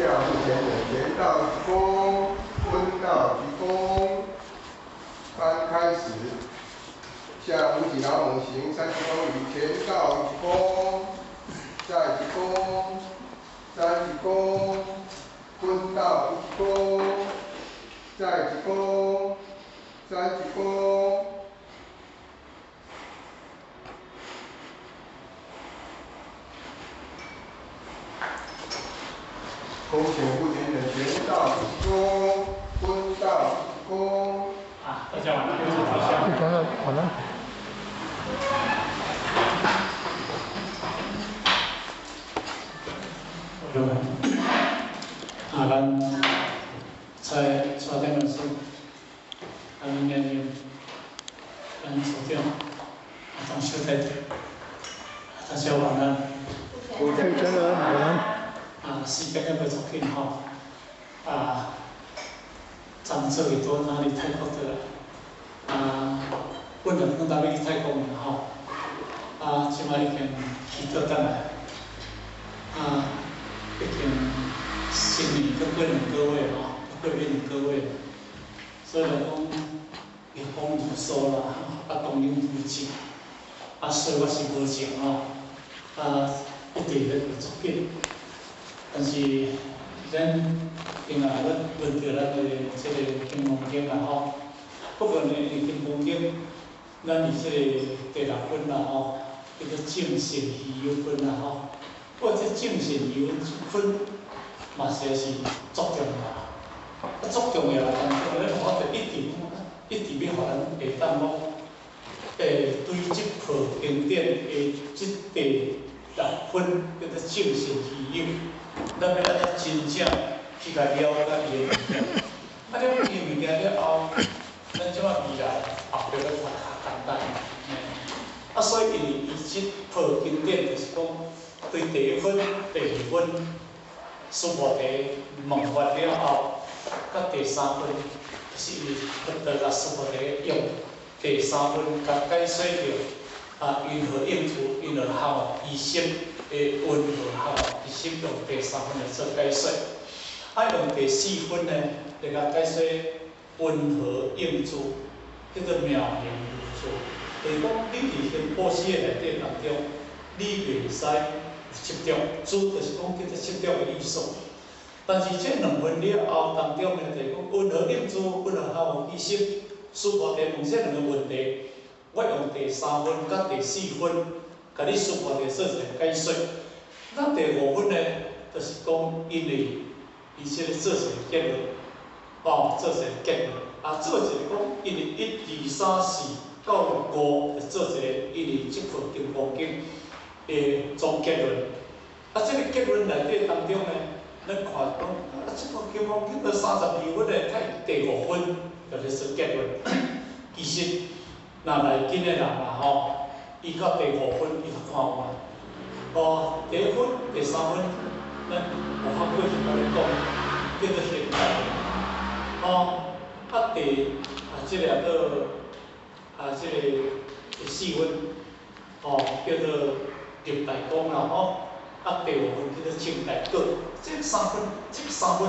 向目前人前倒一躬，蹲倒鞠躬。班開始，向無給老母行三鞠躬禮，前倒一躬，再一躬，三鞠躬，蹲倒一躬，再一躬，三鞠躬。恭請目前人前倒一躬，蹲倒一躬。啊，大家晚安。大家晚安。啊，咱蔡蔡典老师，咱研究，咱处長，啊，張小太太，大家晚安。主持人晚安。啊，時間猶未足緊吼，啊，張做伊拄哪裡泰國倒來，啊，本來講當欲去泰國嘛吼，啊，這擺已經去倒轉來，啊，已經新年閣過2個月吼，閣過欲2個月，所以來講，日光如梭啦，啊，光陰如箭，啊，所以我是無情吼，啊，一直咧足緊。但是，咱另外咱問著咱的這個金剛經啦吼，不過呢，金剛經，咱佇這個第六分啦吼，叫做正信希有分啦吼。不過這正信希有分嘛，實在是足重要，啊，足重要啦，當中咧，我就一直一直欲予咱會當講，對這部經典的這第六分叫做正信希有。咱欲按怎真正去共了解伊的物件？啊，了解伊物件了後，咱這擺未來後壁閣較簡單。啊，所以因為伊這部經典就是講，對第一分、第二分須菩提問法了後，佮第三分，就是因為佛陀共須菩提用第三分共解說著啊，雲何應處，雲何效依心的雲何效依心用第三分來做解說，啊用第四分呢來共解說雲何應處，叫做妙行如住。就是講你佇行布施的內底當中，你袂使有執著，住就是講叫做執著的意思。但是這兩分了後當中呢，就是講雲何應處，雲何效依心，須菩提問這兩個問題，我用第三分佮第四分，共你須菩提做一個解說。那第五分呢，就是講因為伊這個做一個結論，哦，做一個結論，啊，做一個講因為一、二、三、四到五，就做一個因為這部金剛經的總結論。啊，這個結論內底當中呢，咱看講，啊，這部金剛經都32分的，才第五分就咧做結論。其實，若內經的人啊吼，伊到第五分伊較看有啊。哦，第一分、第三分，咱有法過去共你講，叫做現代。哦，啊第啊這個叫啊這個第四分，哦叫做入大光啦吼，啊第五分叫做證大果。這三分，這三分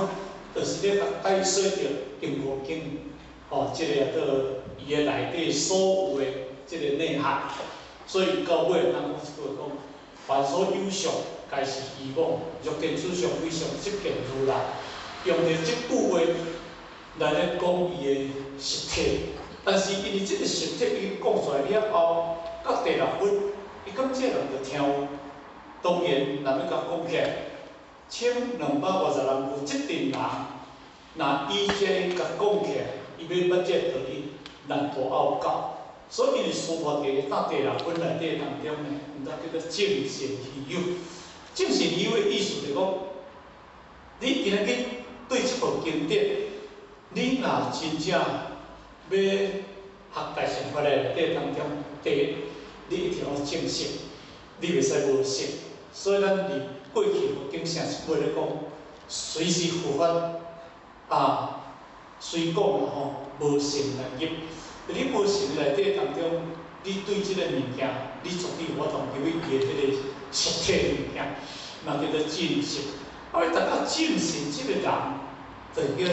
就是咧共解說著金剛經，哦，這個叫伊的內底所有的這個內涵。所以到尾咱講一句話講。凡所有相，皆是虛妄。若見此相非相，即見如來。用著這句話來咧講伊的實體，但是因為這個實體伊講出來了後，到第六分，伊感這人就聽有。當然，若欲共講起來，1250人句，這陣人，若依這個共講起來，伊欲捌這個道理，難度猶有夠。所以，因為須菩提佇第六分內底當中呢，毋知叫做正信希有。正信希有的意思就是講，你今仔日對這部經典，你若真正欲學大乘法的內底當中，第一，你一定要正信，你袂使無信。所以咱佇過去佛經成一句咧講，隨時佛法啊，雖講啦吼，無信難入。你無信內底當中，你對這個物件，你絕對無法度入去伊的彼個實體的物件，嘛叫做真實。啊，欲達到證實這个人，就叫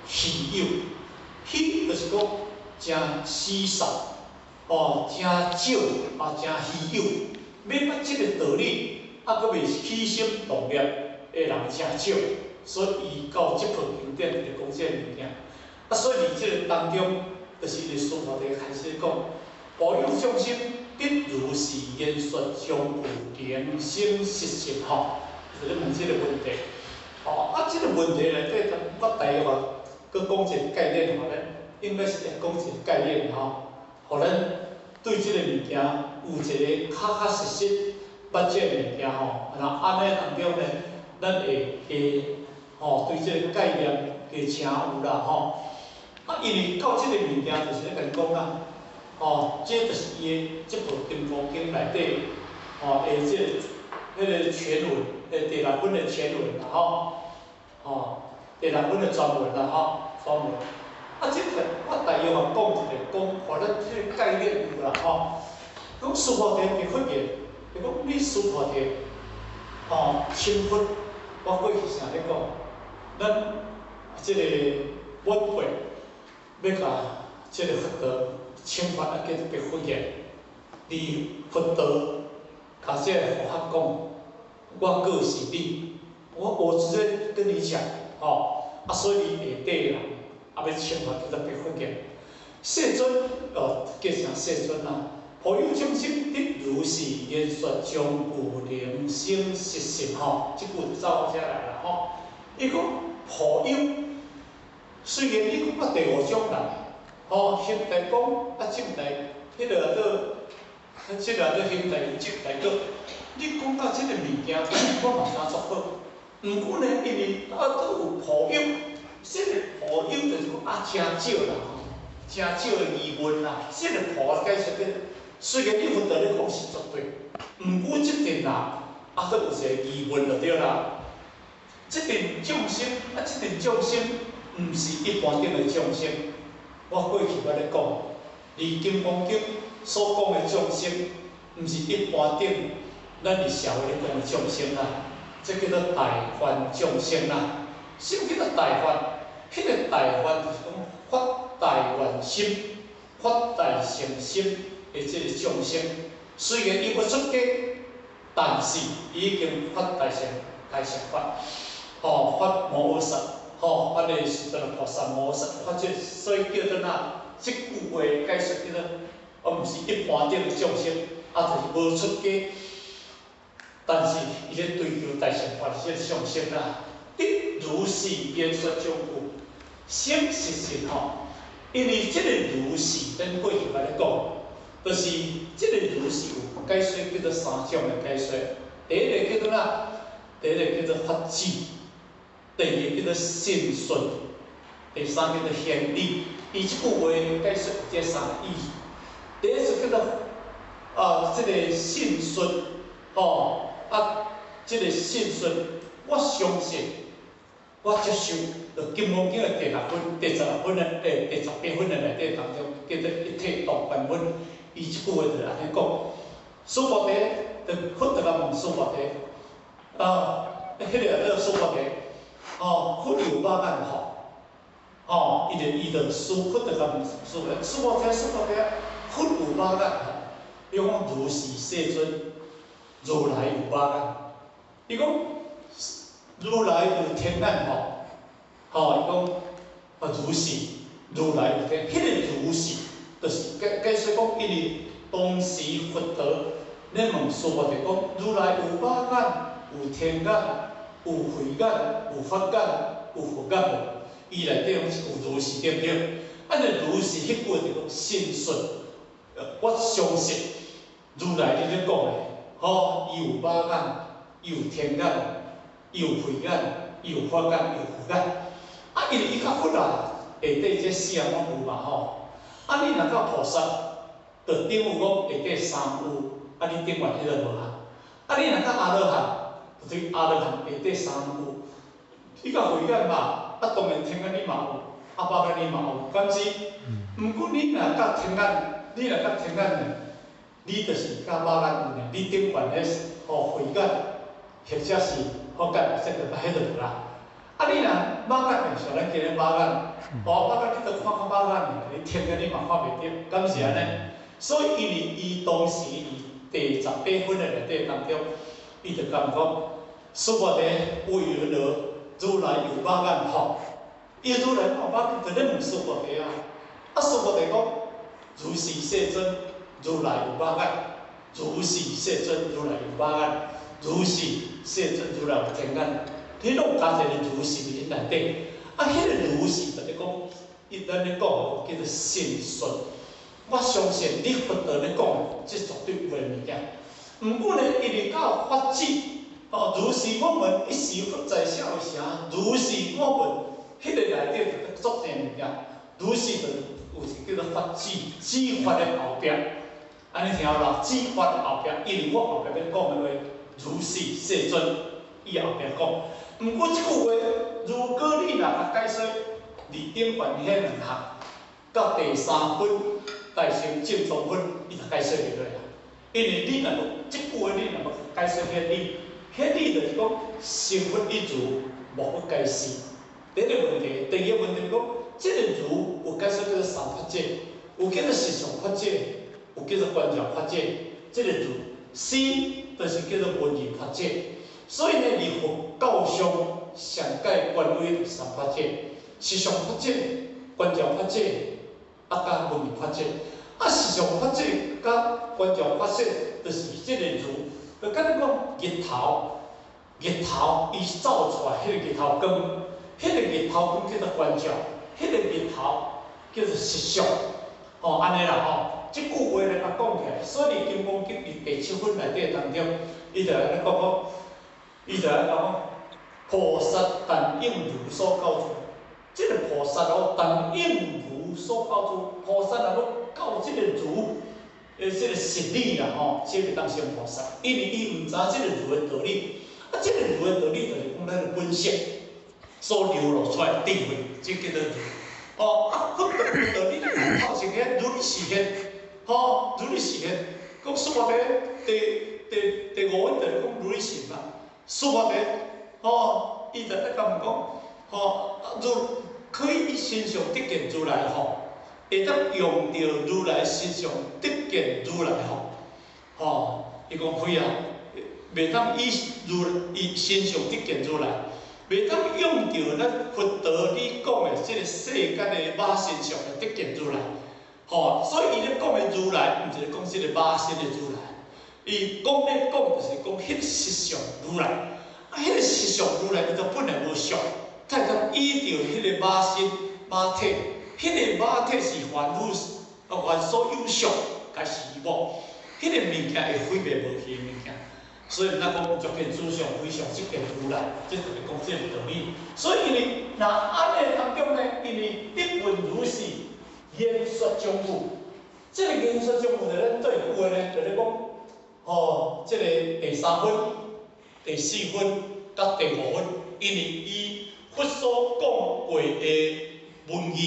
稀有。稀就是講誠稀少，哦，誠少，啊，誠稀有。欲捌這个道理，啊，閣袂起心動念的人誠少，所以伊到這部經典就講這个物件。啊，所以佇這个當中，就是伊須菩提開始講，普有眾生得如是言說，將具能生實信吼，就咧問這个問題。哦，啊，這个問題內底，我大約啊，閣講一个概念，予咱應該是會講一個概念吼，予咱對這个物件有一个確確實實捌這個物件吼，然後按呢當中呢，咱會加吼對這个概念加清有啦吼。啊，因為到這个物件就是咧共你講啦，吼，這就是伊的這部《金剛經》內底吼的這个彼个全文，的第六本的全文啦吼，吼，第六本的全文啦吼，全文。啊，這個我大約嘛講一个，講予咱這个概念有啦吼。講須菩提白佛言，伊講你須菩提，吼，稱佛，我過去成咧講，咱這个晚輩欲共這个佛陀請法啊，叫做白佛言。離佛陀共這个佛學講，我告訴你，我直接跟你講，吼，啊，所以你下底人啊，欲稱佛叫做白佛言。世尊，哦，叫啥世尊啊？普有眾生得如是言說，將具能生實信吼，這句就走到遮來啦吼。伊講普有，雖然你講啊第五種人，吼，兄弟講啊正大，彼个做，這个做兄弟有正大閣，你講到這个物件，我嘛知影足好。毋過呢，因為啊，閣有普有，這個普有就是講啊，誠少啦，吼，誠少的疑問啦。這个普解釋叫，雖然你佛陀咧講是絕對，毋過這陣人啊，閣有一個疑問就對啦。這陣眾生啊，這陣眾生毋是一般頂的眾生。我過去捌咧講，佇《金剛經》所講的眾生，毋是一般頂咱佇社會咧講的眾生啦，這叫做大梵眾生啦。啥物叫做大梵？彼个大梵就是講發大願心、發大乘心的這个眾生。雖然伊無出家，但是伊已經發大乘大乘法，吼，發摩訶薩，吼，發的時陣菩薩摩訶薩，發這個，所以叫做哪？這句話解釋叫做，毋是一般頂的眾生，啊，就是無出家，但是伊咧追求大乘法的這个眾生啦。得如是言說將具生實信吼，因為這個如是，咱過去捌咧講，就是這個如是有解說叫做三種的解說。第一个叫做哪？第一个叫做發智，第二个叫做信順，第三叫做行理。伊這句話解說有這三个意思。第一個叫做啊，這个信順，吼，啊，這个信順，我相信，我接受，就《金剛經》的第六分、第十六分的，欸，第18分的內底當中，叫做一切道觀分。伊這句話就是按呢講。須菩提，就佛就共問須菩提，啊，彼个叫做須菩提，哦，佛有肉眼無？哦，伊就師佛就共問須菩提，須菩提，須菩提，佛有肉眼無？伊講如是世尊，如來有肉眼。伊講如來有天眼無？吼，伊講啊如是，如來有天，彼个如是，就是解解釋講，因為當時佛陀咧問須菩提講，如來有肉眼、有天眼、有慧眼、有法眼、有佛眼無？伊內底攏是有如是，對毋對？啊，那如是彼句就講信順，我相信如來你咧講的，吼，伊有肉眼，伊有天眼，伊有慧眼，伊有法眼，伊有佛眼。啊，因為伊較佛啊，下底這四項攏有嘛吼。啊，你若到菩薩，就等於講下底三有，啊，你頂懸彼个無啊。啊，你若到阿羅漢，就等於阿羅漢下底三有。你較慧眼嘛，啊，當然天眼你嘛有，啊，肉眼你嘛有，敢是？毋過你若到天眼，你若到天眼呢，你就是佮肉眼有呢，你頂懸彼吼慧眼，或者是好解釋就彼彼就無啦。啊，你若肉眼會像咱今日肉眼，哦，肉眼你都看較肉眼爾，你天眼你嘛看袂著，敢是按呢？所以因為伊當時佇第18分的內底當中，伊就感覺須菩提為何如來有肉眼吼？伊如來有肉眼，就咧問須菩提啊。啊，須菩提講：如是世尊，如來有肉眼；如是世尊，如來有肉眼；如是世尊，如來有天眼。你攏加一个如是佇內底，啊，彼個如是就是講，伊咱咧講叫做信順。我相信你佛陀咧講的，這絕對有的物件。毋過呢，一直到發智，哦，如是我聞，一時佛在舍衛城，如是我聞，彼個內底就足濟物件。如是就有一個叫做發智，智發的後壁，按呢聽有無？智發的後壁，因為我後壁欲講的話，如是世尊，伊後壁講。毋過這句話，如果你若共解說，二等凡彼兩項，到第三分大乘正宗分，伊就解說袂落啊。因為你若無這句話，你若無解說彼理，彼理就是講成佛一如，無不該是。第一個問題，第二個問題講，這個如有解說叫做三法界，有叫做實相法界，有叫做觀照法界。這個如，四就是叫做文字法界。所以呢，佇佛教上上蓋權威就是三法界：實相法界、觀照法界，啊，佮文字法界。啊，實相法界佮觀照法界，就是這個如。就敢若講日頭，日頭伊照出來，彼個日頭光，彼個日頭光叫做觀照，彼個日頭叫做實相。吼，按呢啦吼，這句話來共講起來，所以金剛經佇第七分內底當中，伊就按呢講講。伊就按呢講，菩薩但應如所教諸，這個菩薩哦，但應如所教諸，菩薩若欲到這個如的這個實理啦吼，才會當成菩薩，因為伊毋知影這個如的道理，啊，這個如的道理就是講咱的本性所流露出來的智慧，這叫做如。哦，啊，佛道理頭前個如理是現，吼，如理是現，講須菩提第五分就是講如理是嘛。須菩提，吼，伊就咧共問講，吼，如可以以身相得見如來吼，會當用著如來身相得見如來吼，吼，伊講非啊，袂當以如以身相得見如來，袂當用著咱佛陀你講的這個世間的肉身相來得見如來，吼，所以伊咧講的如來，毋是咧講這個肉身的如來。伊講咧講，就是講彼個實相如來，啊，彼個實相如來，伊就本來無相，才會當依著彼個肉身、肉體，彼個肉體是凡夫，凡所有相，該是無，彼個物件會毀滅無去的物件，所以咱講俗見諸相非相，即見如來，這就是講這個道理。所以因為若按呢當中呢，因為得聞如是言說將有，這個言說將有就咧對句話呢，就咧講。吼，這個第三分、第四分、佮第五分，因為伊佛所講過的文字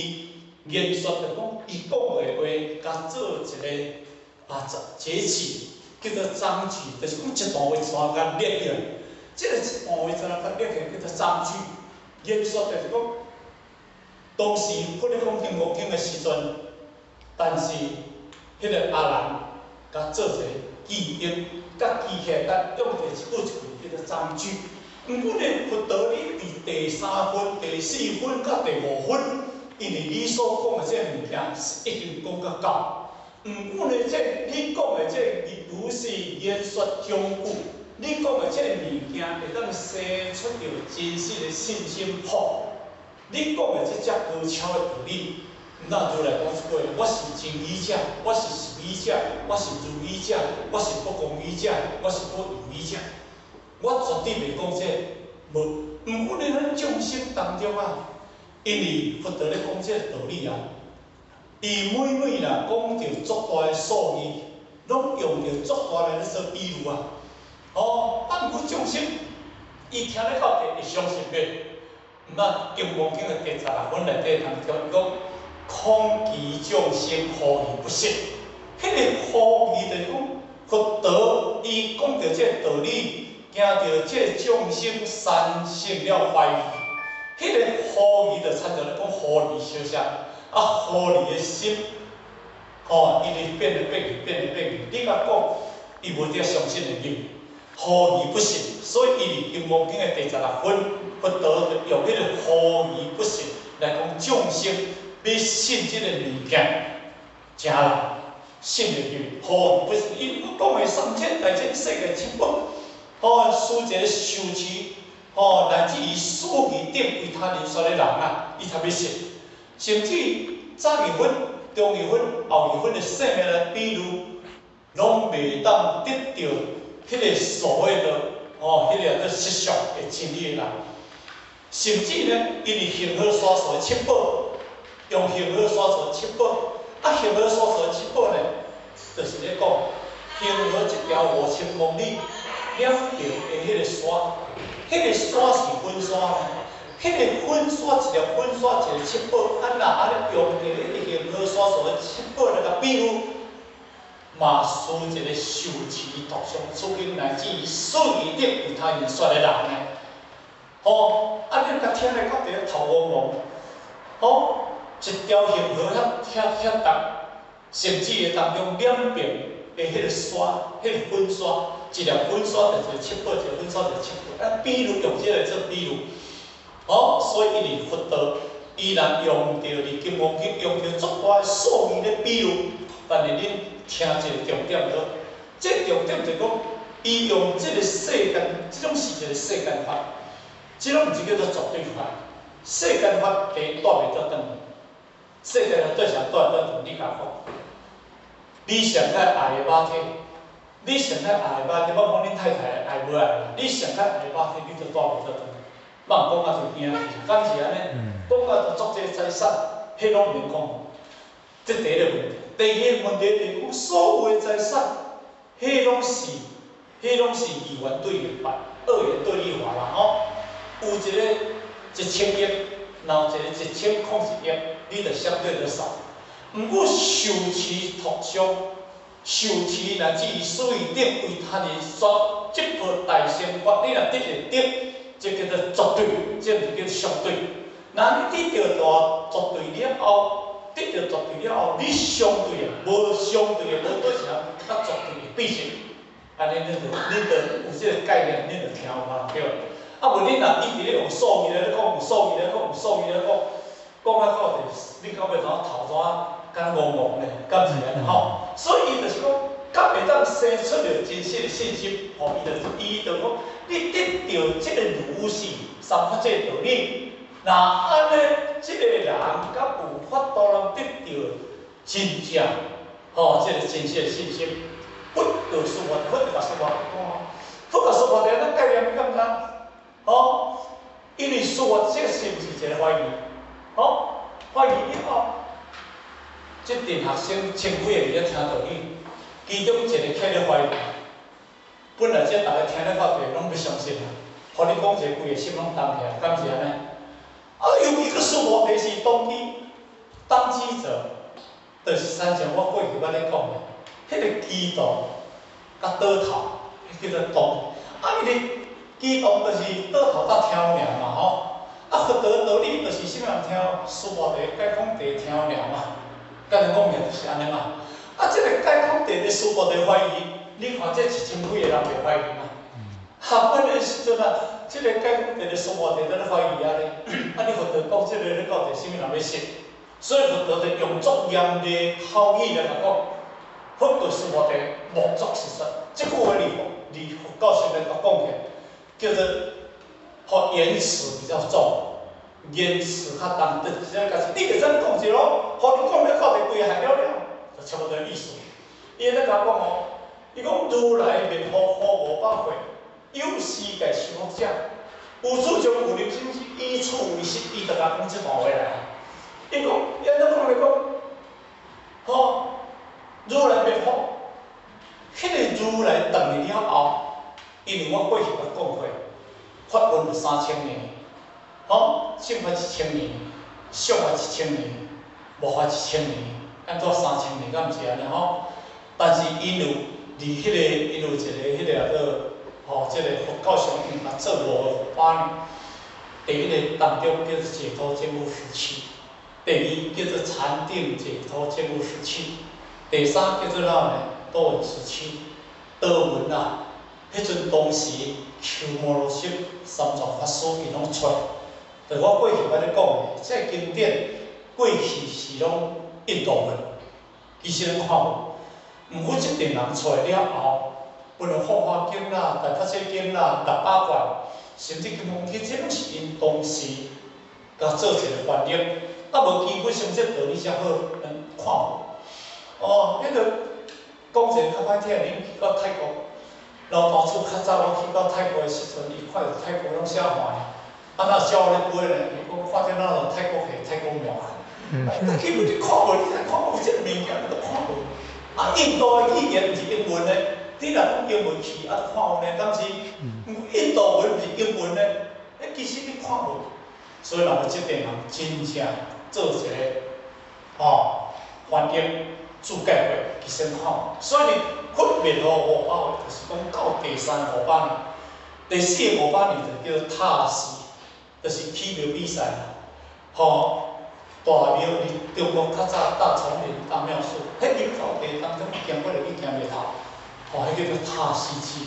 言說，就講伊講的話，共做一個啊節氣，叫做章句，就是講一段話一段共列起來。這個一段話一段共列起來叫做章句。言說就是講，當時佛咧講金剛經的時陣，但是彼個阿難共做一個記憶，佮記起來，佮用一句一句叫做章句。毋過呢，佛陀你佇第三分、第四分、佮第五分，因為你所講的這個物件是已經講甲到。毋過呢，這你講的這如是言說將有，你講的這個物件會當生出著真實的信心吼。你講的這遮高超的道理，那如來講一句話：我是真語者，我是實語者，我是如語者，我是不共語者，我是不異語者。我絕對袂講這個，無。毋過呢，咱眾生當中啊，因為佛陀咧講這個道理啊，伊每每若講著足大的數字，攏用著足大來咧做比喻啊。哦，啊，毋過眾生，伊聽咧到底會相信袂？那《金剛經》的第16分內底當中，伊講恐其眾生狐疑不信。彼個狐疑就是講佛陀伊講著這個道理，驚著這个眾生產生了懷疑，彼個狐疑就親像咧講狐疑相像，啊狐疑的心，吼，伊就變來變去，變來變去。你共講，伊無得相信會入，狐疑不信，所以伊佇金剛經的第16分，佛陀就用彼個狐疑不信來講眾生欲信這個物件，誠難信袂入，狐疑不信。伊講的三千大千世界七寶。吼，施一个受持，吼，乃至於四義等為他人說的人啊，伊才欲信。甚至早二分、中二分、後二分的生命來比喻，攏袂當得著彼个所謂的吼，彼个叫做實相的真理的人。甚至呢，因為恆河沙數的七寶，用恆河沙數的七寶，啊，恆河沙數的七寶呢，就是咧講恆河一條5000公里。兩邊的彼個沙，彼個沙是粉沙呢，彼個粉沙一粒粉沙一個七寶，啊若按呢用佇咧恆河沙數的七寶來共比喻，嘛施一個受持讀誦此經乃至於四義等為他人說的人呢，吼，啊你共聽咧到佇咧頭嗡嗡，吼，一條恆河遐遐遐重，甚至會當用兩邊的彼個沙，彼個粉沙。一粒粉沙就一個七寶，一個粉沙就七寶。啊，比喻用這個做比喻，哦，所以伊佇佛道，伊若用著佇金剛經用著足大的數字咧比喻，但是恁聽一個重點就好，這個重點就講，伊用這個世間，這種是一個世間法，這種毋是叫做絕對法。世間法第一帶袂倒轉，世間法對啥帶倒轉？你共我講，你上較愛的肉體。你上較愛的肉體，莫講恁太太愛無愛，你上較愛的肉體，你都帶袂倒轉。莫講啊就驚去，敢是按呢？講啊就足濟財產，彼攏毋免講。這第一個問題，第二個問題就是講，所有的財產，彼攏是二元對立法，二元對立法啦吼。有一個1000億，然後一個1001億，你就相對就少。毋過受持讀誦。受持乃至於四義等為他人說，這部大乘法，你若得會得，這叫做絕對，這毋是叫做相對。若你得著大絕對了後，得著絕對了後，你相對的，無相對的，無對啥佮絕對的比較，按呢你就有這個概念，你就聽有無對？啊無你若一直咧用數字來講，用數字來講，用數字來講，講啊到底，你到尾怎頭怎敢若戇戇咧，敢是按呢吼？所以伊就是講，敢會當生出著真實的信心，吼，伊就講，你得著這個如是三法界道理，若按呢，這個人敢有法度通得著真正，吼，這個真實的信心，佛就說法，佛就共說法講，佛共說法的咱概念你敢知？吼，因為說法這是毋是一個懷疑？吼，懷疑以後。這陣學生千幾個佇遐聽道理，其中一個起咧懷疑，本來這逐家聽咧到底攏欲相信啊，予你講一個，規个心攏動起來，敢是按呢？啊，有一個娑婆提是當機，當機者，就是親像我過去捌咧講的，彼個機動佮倒頭，彼叫做動。啊，因為機動就是倒頭佮聽爾嘛吼。啊，佛陀道理就是啥物人聽？娑婆提、解空提聽爾嘛。敢若講的就是按呢嘛。啊，這個解空提的娑婆提懷疑，你看這1000幾個人袂懷疑嘛？哈，本來時陣啊，這個解空提的娑婆提在咧懷疑啊咧。啊，你佛陀講這個咧到底啥物人欲信？所以佛陀就用足嚴厲口語來共講，佛陀娑婆提莫作是說，這句話佇佛教上面共講起來，叫做予言辭比較重。言辭較重，就是這個你袂使講一個咯，予你講了到底規个害了了，就差不多意思。伊咧共講哦，伊講如來滅佛後500歲，有世界修福者，有此將有能生以此為實，伊就共講這段話來。伊講，伊按怎講來講？吼，如來滅佛，彼個如來轉去了後，因為我過去捌講過，法輪有3000年。吼，正法1000年，相法一千年，末法一千年，按怎3000年？敢毋是按呢吼？但是𪜶有佇彼個，𪜶有一個彼個叫做吼，這個佛教上已經共做五个五百年。第一个當中叫做解脫堅固時期，第二叫做禪定解脫堅固時期，第三叫做啥呢？多聞時期。多聞啊，彼陣當時鳩摩羅什三藏法師伊攏出來，就我過去捌咧講的，這個經典過去是攏印度文，其實攏看無。毋過這陣人出來了後，本來《法華經》啦、《大迦葉經》啦、六百卷，甚至金剛經，這攏是𪜶當時共做一个翻譯，啊無基本上這道理才好咱看無。哦，彼個講一个較歹聽，恁去到泰國，老大厝較早我去到泰國的時陣，伊看著泰國攏寫橫的，啊若照我咧飛咧，伊講看這哪有泰國戲、泰國廟啊？基本你看無，你若看無這个物件，你都看無。啊，印度的語言毋是英文的，你若講英文去，啊，看有呢，敢是？印度文毋是英文的，欸，其實你看無。所以人這陣人真正做一个吼翻譯注解過，其實看無。所以呢，佛滅後五百歲，就是講到第三個五百年，第四個五百年就叫做塔寺，就是起廟比賽啦，吼。大廟佇中國較早大叢林大廟寺，彼入到地當中行過來去行袂透，吼，彼叫做塔寺寺。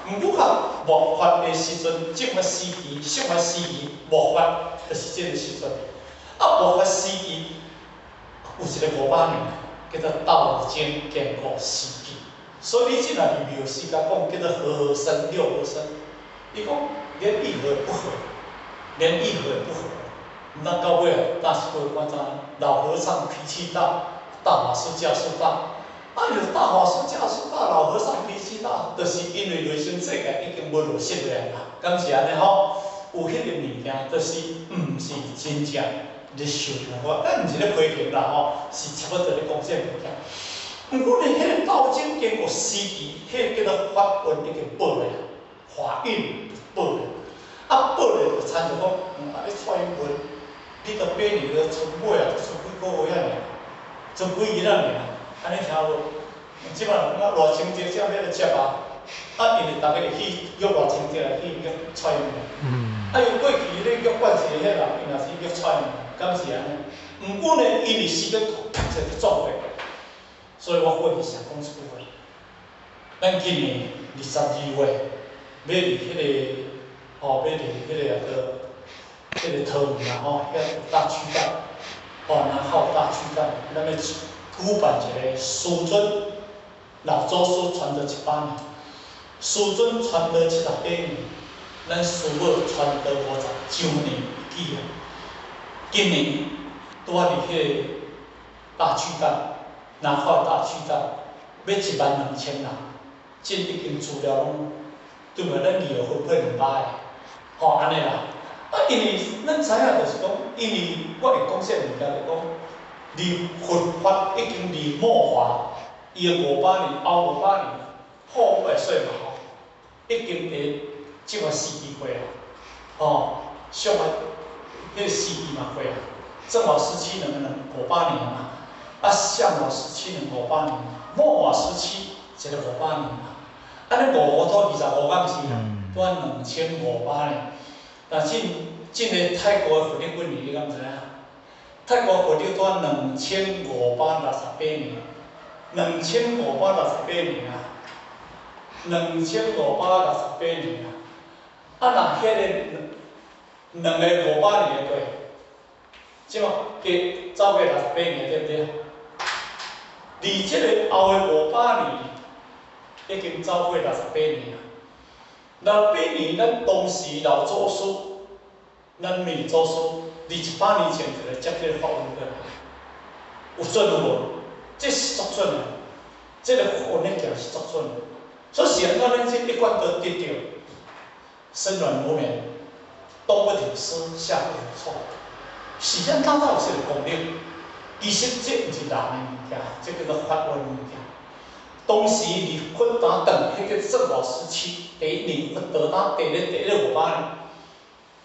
毋過較末法的時陣，正法時期、聖法時期，末法就是這個時陣。啊，末法時期有一個五百年，叫做鬥爭堅固時期。所以你這若佇廟時間講叫做和合僧、六合僧，伊講連一合不合，連一合也不合。咱到尾啊，大師各位觀察，老和尚脾氣大，大法師架勢大。啊，因為大法師架勢大，老和尚脾氣大，就是因為內心世界已經無落實了啦，敢是按呢吼？有彼個物件，就是毋是真正咧受聽我，咱毋是咧批評啦吼，是差不多咧講這個物件。毋過呢，彼個鬥爭經過時期，彼個叫做法運已經報來啊，法運報來，啊報來就親像講，啊你蔡英文，你都八年了，賰尾啊，賰幾個月仔爾，賰幾日仔爾，按呢聽無？這擺人講啊，賴清德才欲來接啊，啊，因為逐家會去約賴清德來去約蔡英文，啊，因過去咧約慣勢的彼人，伊若是約蔡英文，敢是按呢？毋過呢，因為時間確實咧轉變，所以我過去常講一句話，咱今年22月欲佇彼個，吼，欲佇彼個啊個。彼個桃園啦吼，遐有大巨蛋，吼南澳大巨蛋，咱欲舉辦一個師尊老祖師傳道100年，師尊傳道78年，咱師母傳道50周年紀念。今年拄仔佇彼個大巨蛋，南澳大巨蛋，欲1萬2千人，這已經資料攏對無？咱二號分配200個，吼按呢啦。啊，因為咱知影就是講，因為我會講這個物件，就講，離佛法已經離末法，伊的五百年後五百年，破壞歲嘛吼，已經佇這個時期過啊，吼，上個彼個時期嘛過啊，正法時期兩兩五百年嘛，啊，相法時期兩五百年，末法時期一個五百年嘛，按呢五五多25敢毋是啊？拄仔2500年。但這這个泰國的佛曆幾年，你敢知影？泰國佛曆拄仔2568年，兩千五百六十八年啊，兩千五百六十八年啊。啊，若彼个兩個五百年的過，這馬加走過六十八年，對毋對？離這个後的五百年，已經走過六十八年啊。六八年，咱當時老祖師，咱明祖師，佇100年前就來接這個法運過來，有準有無？這是足準的，這個法運的行是足準的。所以是按怎咱這一貫都得著，身軟如棉，冬不停濕，夏不停臭，是咱大大有這個功能。其實這毋是人的物件，這叫做法運物件。當時佇佛誕斷，彼個正法時期，第一年佛陀誕第咧第一五百年，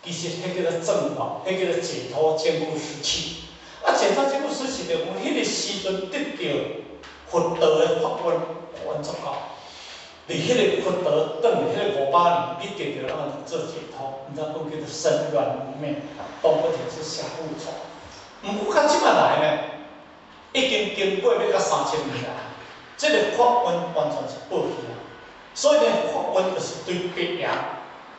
其實彼叫做正法，彼叫做解脫堅固時期。啊，解脫堅固時期就講，彼個時陣得著佛道的法運，法運足夠。佇彼个佛陀轉佇彼个500年，你得著咱個做解脫，毋知講叫做身軟無昧，動不停是下不錯。毋過到這擺來呢，已經經過欲到3000年啦，這个法運完全是報去啊。所以呢，法運就是對白羊、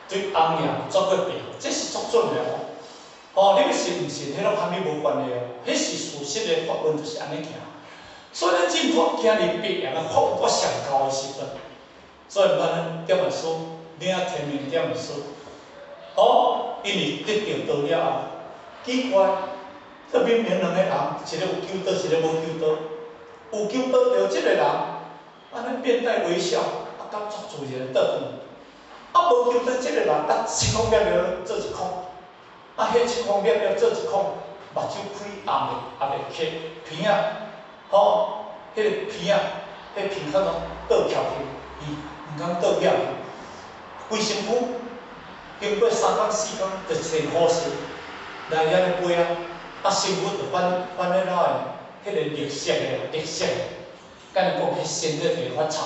對紅羊做過白，這是足準的哦。哦，你欲信毋信，彼攏和你無關係哦。彼是事實的法運就是按呢行。所以咱進步行佇白羊的法運上高的時陣。所以咱點本書，領天命點本書，哦，因為得著道了後，奇怪，這明明兩個人，一個有求道，一個無求道，有求道著這個人，按呢面帶微笑，啊，敢足自然倒轉，啊，無求道這個人，啊，七孔了了做一孔，啊，彼七孔了了做一孔，目睭開也袂開，鼻仔，吼，彼个鼻仔，彼鼻孔攏倒翹去，伊。毋通倒去，規身軀經過3工4工就成呼吸來遐咧飛啊，啊身軀就反反咧哪會，彼个綠色的綠色的，敢若講彼身體就會發臭。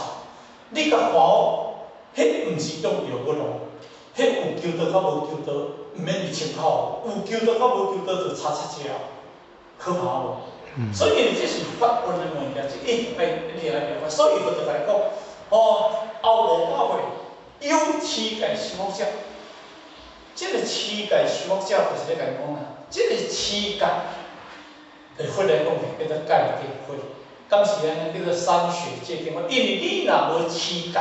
你共看好，彼毋是用藥物哦，彼有求道佮無求道，毋免佇穿口，有求道佮無求道就差七尺，可怕無？所以這是法運的物件，這一定愛你愛了解。所以佛就共你講，哦，後500歲有持戒修福者，這个持戒修福者就是咧共你講啦，這个持戒，對佛來講是叫做戒定慧，敢是按呢叫做三學戒定慧。因為你若無持戒，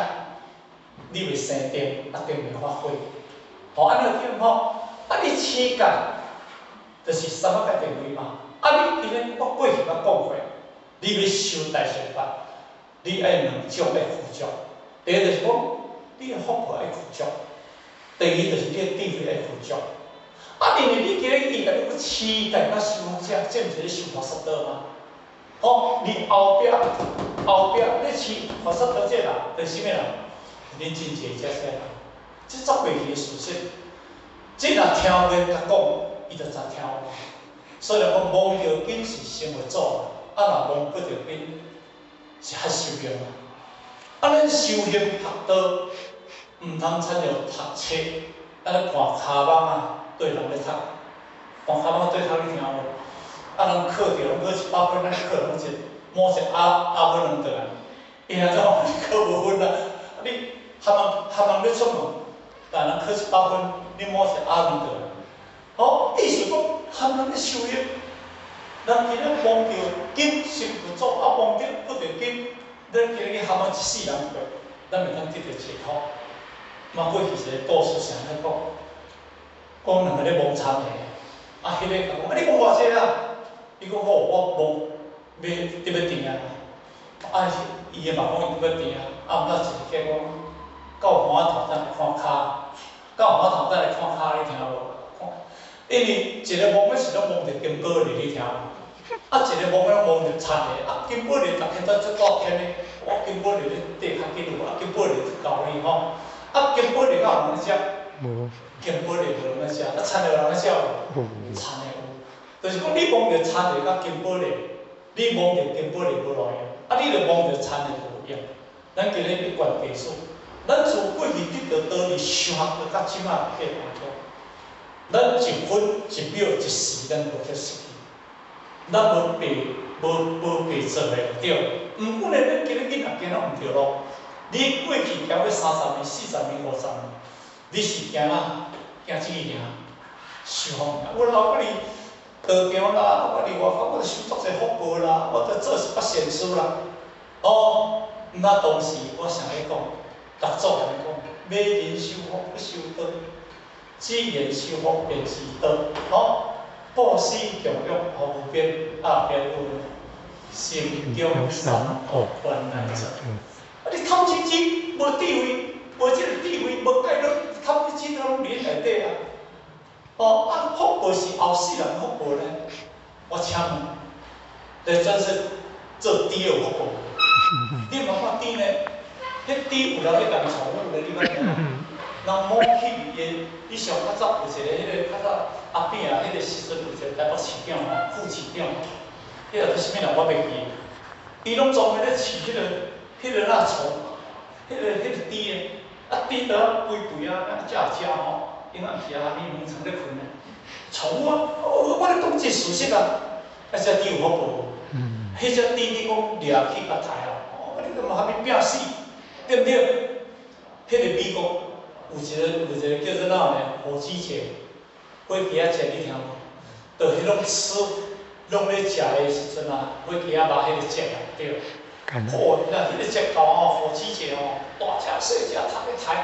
你袂生定，啊定袂發慧。吼，按呢對吼，啊你持戒，就是三摩戒定慧嘛。啊你今日我過去捌講過，你欲修大乘法，你愛兩種愛具足。第一就是講，你的福報愛具足；第二就是你的智慧愛具足。啊，因為你今日伊共你講持戒佮修福者，這毋是咧修菩薩道嗎？吼，你後壁後壁咧持菩薩道這人，就是啥物人？恁真濟遮些人，這足過去的事實。這若聽話共講，伊就知聽話。所以講，摸著根是生佛祖，啊若摸不著根，是較修行啊。啊，咱修行學道，毋通親像讀冊，按呢盤跤蠓仔對人咧讀，盤跤蠓仔對讀你聽無？啊，人考著攏考100分，咱考攏一摸一鴨鴨分兩倒來，伊若怎講你考無分啊？你含問含問咧出門，但人考100分，你摸一鴨兩倒來。好，意思講含人咧修行，人今日摸著根生佛祖，啊摸著不著根，咱今日去含問一世人過，咱會當得著解脫。嘛過去一个故事是按呢講，講兩个咧摸田的，啊，彼个共講，啊你摸偌濟啊？伊講吼，我摸欲得欲甜啊。啊，伊的嘛講伊得欲甜啊，啊，毋知一個講到岸頭才來看跤，到岸頭才來看跤，你聽無？因為一个摸的是攏摸著金寶梨，你聽無？啊，一个摸的攏摸著田的，啊，金寶梨逐家都足大天的，我金寶梨咧缀較緊有，啊，金寶梨足厚哩吼。啊，金寶梨敢有人咧食？無。金寶梨無人咧食，啊，田的有人咧食無？田的有，就是講你摸著田的佮金寶梨，你摸著金寶梨無路用，啊，你若摸著田的就有用。咱今日欲懸地數，咱自過去得著道理修學到這擺過當中，咱一分一秒一時，咱無去失去，咱無白無無白做的對。毋過呢，咱今日囡仔行攏毋對路。你過去行過30年、40年、50年，你是行哪？行這个爾，修福爾。我老我佇道場啦，我佇外口，我著修足濟福報啦，我著做一擺善事啦。哦，那當時我想咧講，六祖按呢講，欲人修福不修道，只緣修福便是道。吼，布施供養福無邊，啊邊有心中三惡原來做。啊！你貪嗔癡無智慧，無這个智慧，無戒律，貪嗔癡都攏佇恁內底啊！哦，啊，福報是後世人福報呢？我請問，來轉世做豬有福報無？你毋捌看豬呢？彼豬有人咧共寵物咧，你捌聽無？人摸起伊，你上較早有一个彼个較早阿扁啊，彼个時陣有一個台北市長嘛，副市長，彼個做啥物人我袂記，伊攏專門咧飼彼个。彼个那蟲，彼个豬的，啊豬就肥肥啊，啊食食吼，永遠是啊，啥物農場咧睏咧。寵物啊，我咧講這事實啊，啊這豬有福報無？彼隻豬你講掠去共刣啊，哦，你都嘛蝦米拚死，對毋對？彼個美國有一個叫做哪呢？火雞節，火雞仔節你聽無？就彼種吃，攏咧食的時陣啊，火雞仔肉彼個節啊，對。哦，那彼個節到吼，火雞節吼，大食細食，逐个刣。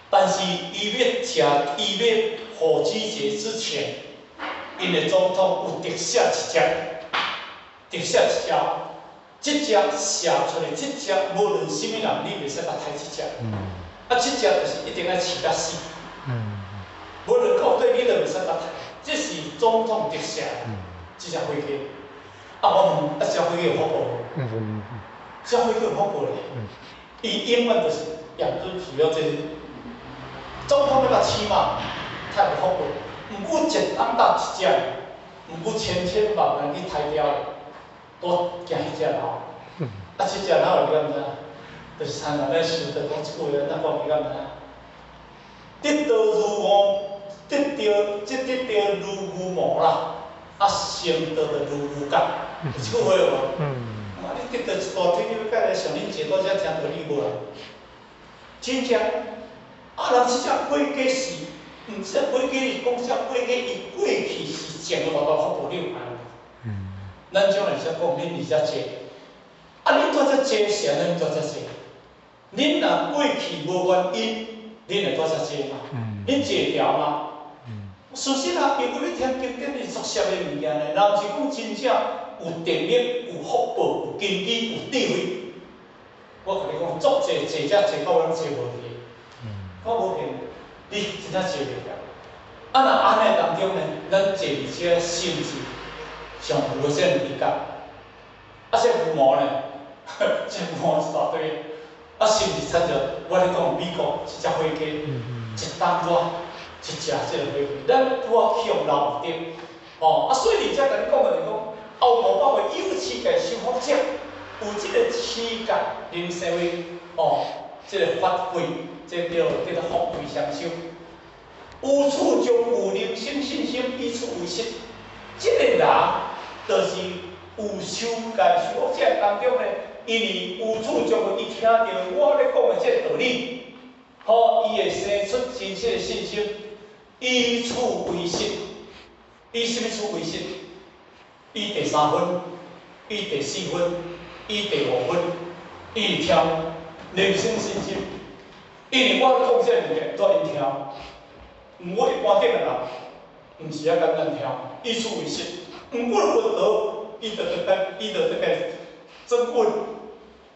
但是伊欲食，伊欲火雞節之前，𪜶的總統有特赦一隻，特赦一隻，這隻射出來，這隻無論啥物人，你袂使共刣這隻。啊，這隻就是一定愛飼甲死。無論到底你都袂使共刣，這是總統特赦，這隻火雞。啊，我問，啊，這隻火雞有福報無？這隻火雞有福報咧。伊永遠就是養豬主要這個。總統欲共飼嘛，太有福報。毋過一當搭一隻，毋過千千萬萬去刣掉，都驚彼隻老。啊，這隻老你敢毋知？就是親像咱修道講這句話，咱講你敢毋知？得道如牛，得道這得道如牛毛啦，啊成道就如牛角，有這句話無？啊，你得道一大堆，你欲甲來像恁姐拄才聽道理無啊？真正，啊人這隻火雞是，毋這火雞是講這火雞伊過去是種了偌大福報，你有知無？咱將來才講，恁佇遮坐，啊，恁蹛遮坐是按怎蹛遮坐？恁若過去無原因，恁會蹛遮坐嗎？恁坐會牢嗎？事實啊，因為你聽經典是足澀的物件呢，人是講真正有定力、有福報、有根基、有智慧。我共你講，足濟坐遮坐到攏坐無去，我無騙你，真正坐袂牢。啊，若按呢當中呢，咱坐佇遮心是上有的這個味覺。啊，這牛毛呢？這牛毛一大堆。啊，是毋是親像我咧講美國一隻火雞，一冬熱一隻這個火雞，咱拄仔去予撈著，吼啊，所以佇遮共你講的就是講，後五百歲有持戒修福者，有這個持戒能成為哦，這個法會，這個叫做福慧雙修。有處將有能生信心，以此為實。這個人就是有修戒修福者當中呢，因為有處將伊聽著我咧講的這個道理，吼，伊會生出真實的信心，以此為實。以啥物此為實？以第三分，以第四分，以第五分，伊會聽能生信心。因為我講這個物件，都𪜶聽。毋過一般頂的人，毋是遐簡單聽，以此為實。毋過佛陀，伊就得該質問。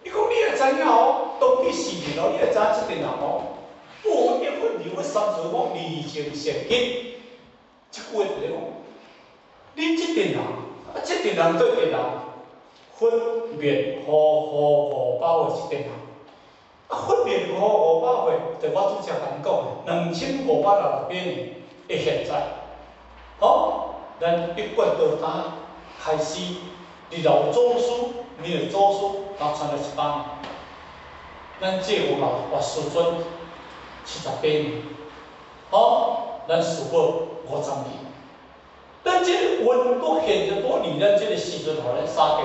伊講你會知影哦，當彼四年哦，你會知影這陣人哦，不一佛二佛三世五二正善根。這句話就是講，你這陣人，啊，這陣人對陣人，佛滅五雨五百歲這陣人。啊，佛滅五雨五百歲，就我拄才共你講的，2568年的現在，好，咱一貫道單開始，你老祖師，你的祖師，流傳了100年，咱這有老活師尊78年，好，咱師母50年，咱這個運閣現在拄佇咱這個時陣，予咱三結，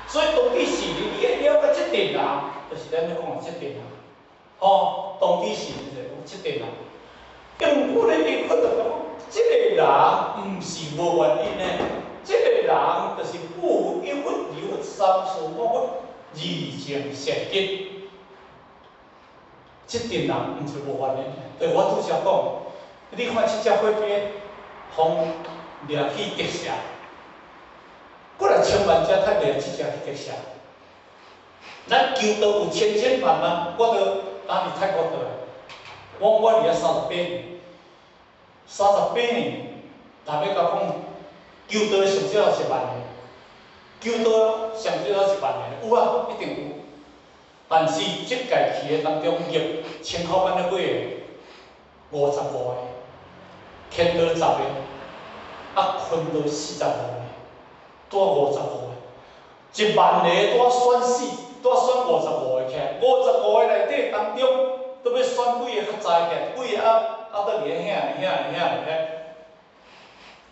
所以當彼時你會了解這陣人，就是咱咧講的這陣人，吼，當彼時就是講這陣人。毋過咧，伊看著講，這個人毋是無原因的，這個人就是不一佛二佛三世五佛二正善根，這陣人毋是無原因的。對我拄才講，你看這隻火雞，予掠去特赦，過來千萬隻，較掠這隻去特赦。咱求道有千千萬萬，我都當佇泰國倒來，我佇遐三十八年，三十八年，若欲共講，求道的上少也1萬個，求道上少也1萬個，有啊，一定有。但是這屆去的當中，入千口班的幾個？55個，天道10個，啊，坤道45個，拄55個，1萬個拄仔選死。拄选55个起來，55个內底當中，都欲選幾个較知起來，幾个啊啊倒佇咧遐爾遐爾遐爾遐，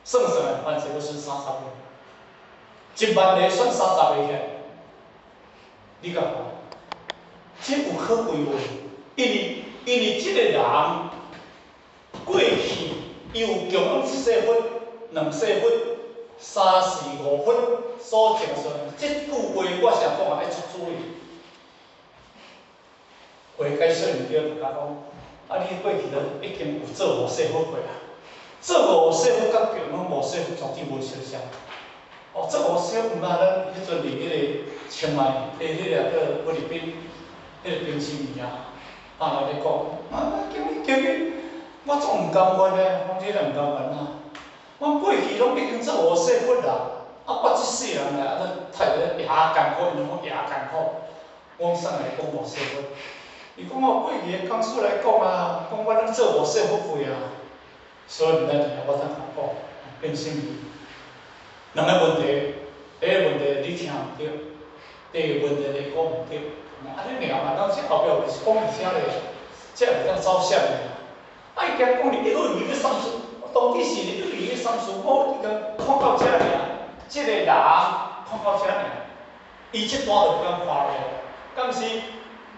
算算來，反正欲選30個，1萬個選30個起來，你感覺？這有可貴無？因為這個人過去伊有供養一世佛、兩世佛、三世五佛所證出來，這句話我成講啊，愛出注意。話解說毋對，大家講，啊，你過去都已經有做五世佛過啊，做五世佛佮供養五世佛絕對無相像。哦，做五世佛毋捌咱彼陣佇彼個清邁，佇彼個叫菲律賓，彼個冰心兒啊，啊來咧講，啊，叫你叫你，我總毋甘願咧，講你若毋甘願啊，我過去攏已經做五世佛啦，啊，我這世人來啊，都太咧也艱苦，𪜶講也艱苦，我講啥來講五世佛？伊講我過去的講師來講啊，講我攏做五世佛過啊，所以毋知佇遐我怎共講，變心兒。兩个問題，第一个問題你聽毋著，第二个問題你講毋著，按呢爾嘛，咱這後壁有是講佇遮咧，這會當走啥物啊？伊驚講你一個月三次，當底是一個月三次，我已經看到遮爾，這个人看到遮爾，伊這段就不敢看落，敢是？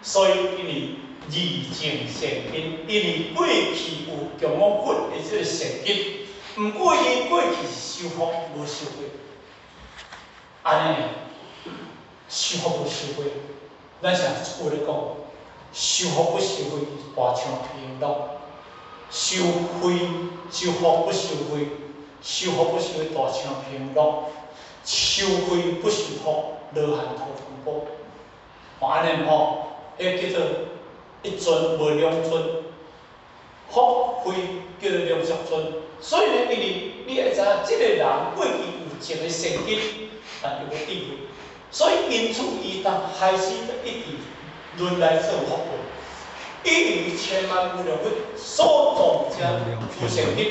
所以因為二證善根，因為過去有供養佛的這個善根，毋過伊過去是修福無修慧，按呢，修福無修慧，咱成有咧講，修福不修慧，大象平樂；修慧修福不修慧，修福不修慧，大象平樂；修慧不修福，羅漢托空果。哦，按呢吼，彼叫做一尊無兩尊，福慧叫做兩足尊。所以呢，因為你愛知影，這個人過去有一個善根，但伊無智慧，所以因此伊當開始一直輪來做福報，伊於千萬無量佛所種遮諸善根，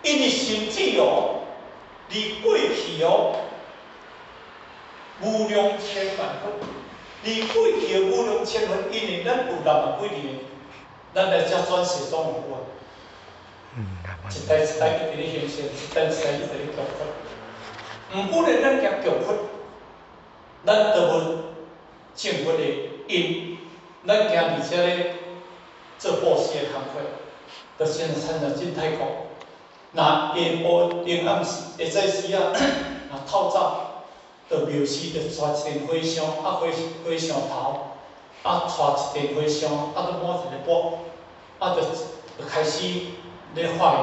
因為甚至哦，佇過去哦，無量千萬佛，佇過去的無量千佛，因為咱有6萬幾年，咱來遮轉世總有無？一代一代一直咧形成，一代一代一直咧供佛。毋過呢，咱行供佛，咱都無證佛的因，咱行佇遮咧做布施的工課，就先親像進泰國，若下晡頂暗時，下早時啊，若透早，就廟司就帶一陣和尚，啊和和尚頭，啊帶一陣和尚，啊閣抹一個缽，啊就就開始咧發願，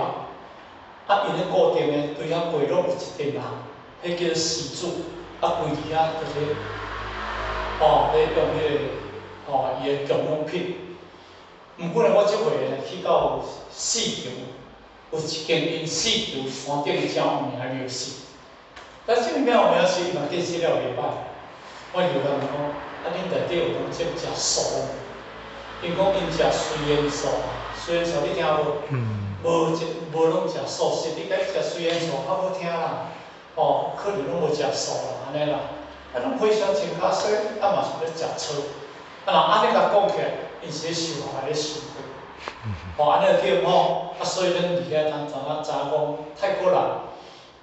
啊𪜶咧固定的對遐過攏有一陣人，彼叫做施主，啊跪佇遐就是哦，咧用彼個吼伊的供養品。毋過呢，我這回呢去到四場，有一間𪜶四場山頂誠有名的廟寺。但這個廟有名是伊嘛建設了袂歹。我就共𪜶講，啊恁內底有當這食素無？𪜶講𪜶食隨緣素，隨緣素你聽無？無一無攏食素食，你講食隨緣素較好聽啦。哦，可能攏無食素啦，按呢啦。啊，攏和尚穿較細，啊嘛是咧食草。啊，若按呢共講起來，𪜶是咧修福還咧修慧？哦，按呢對吼。啊，所以咱佇遐通知影知影講泰國人，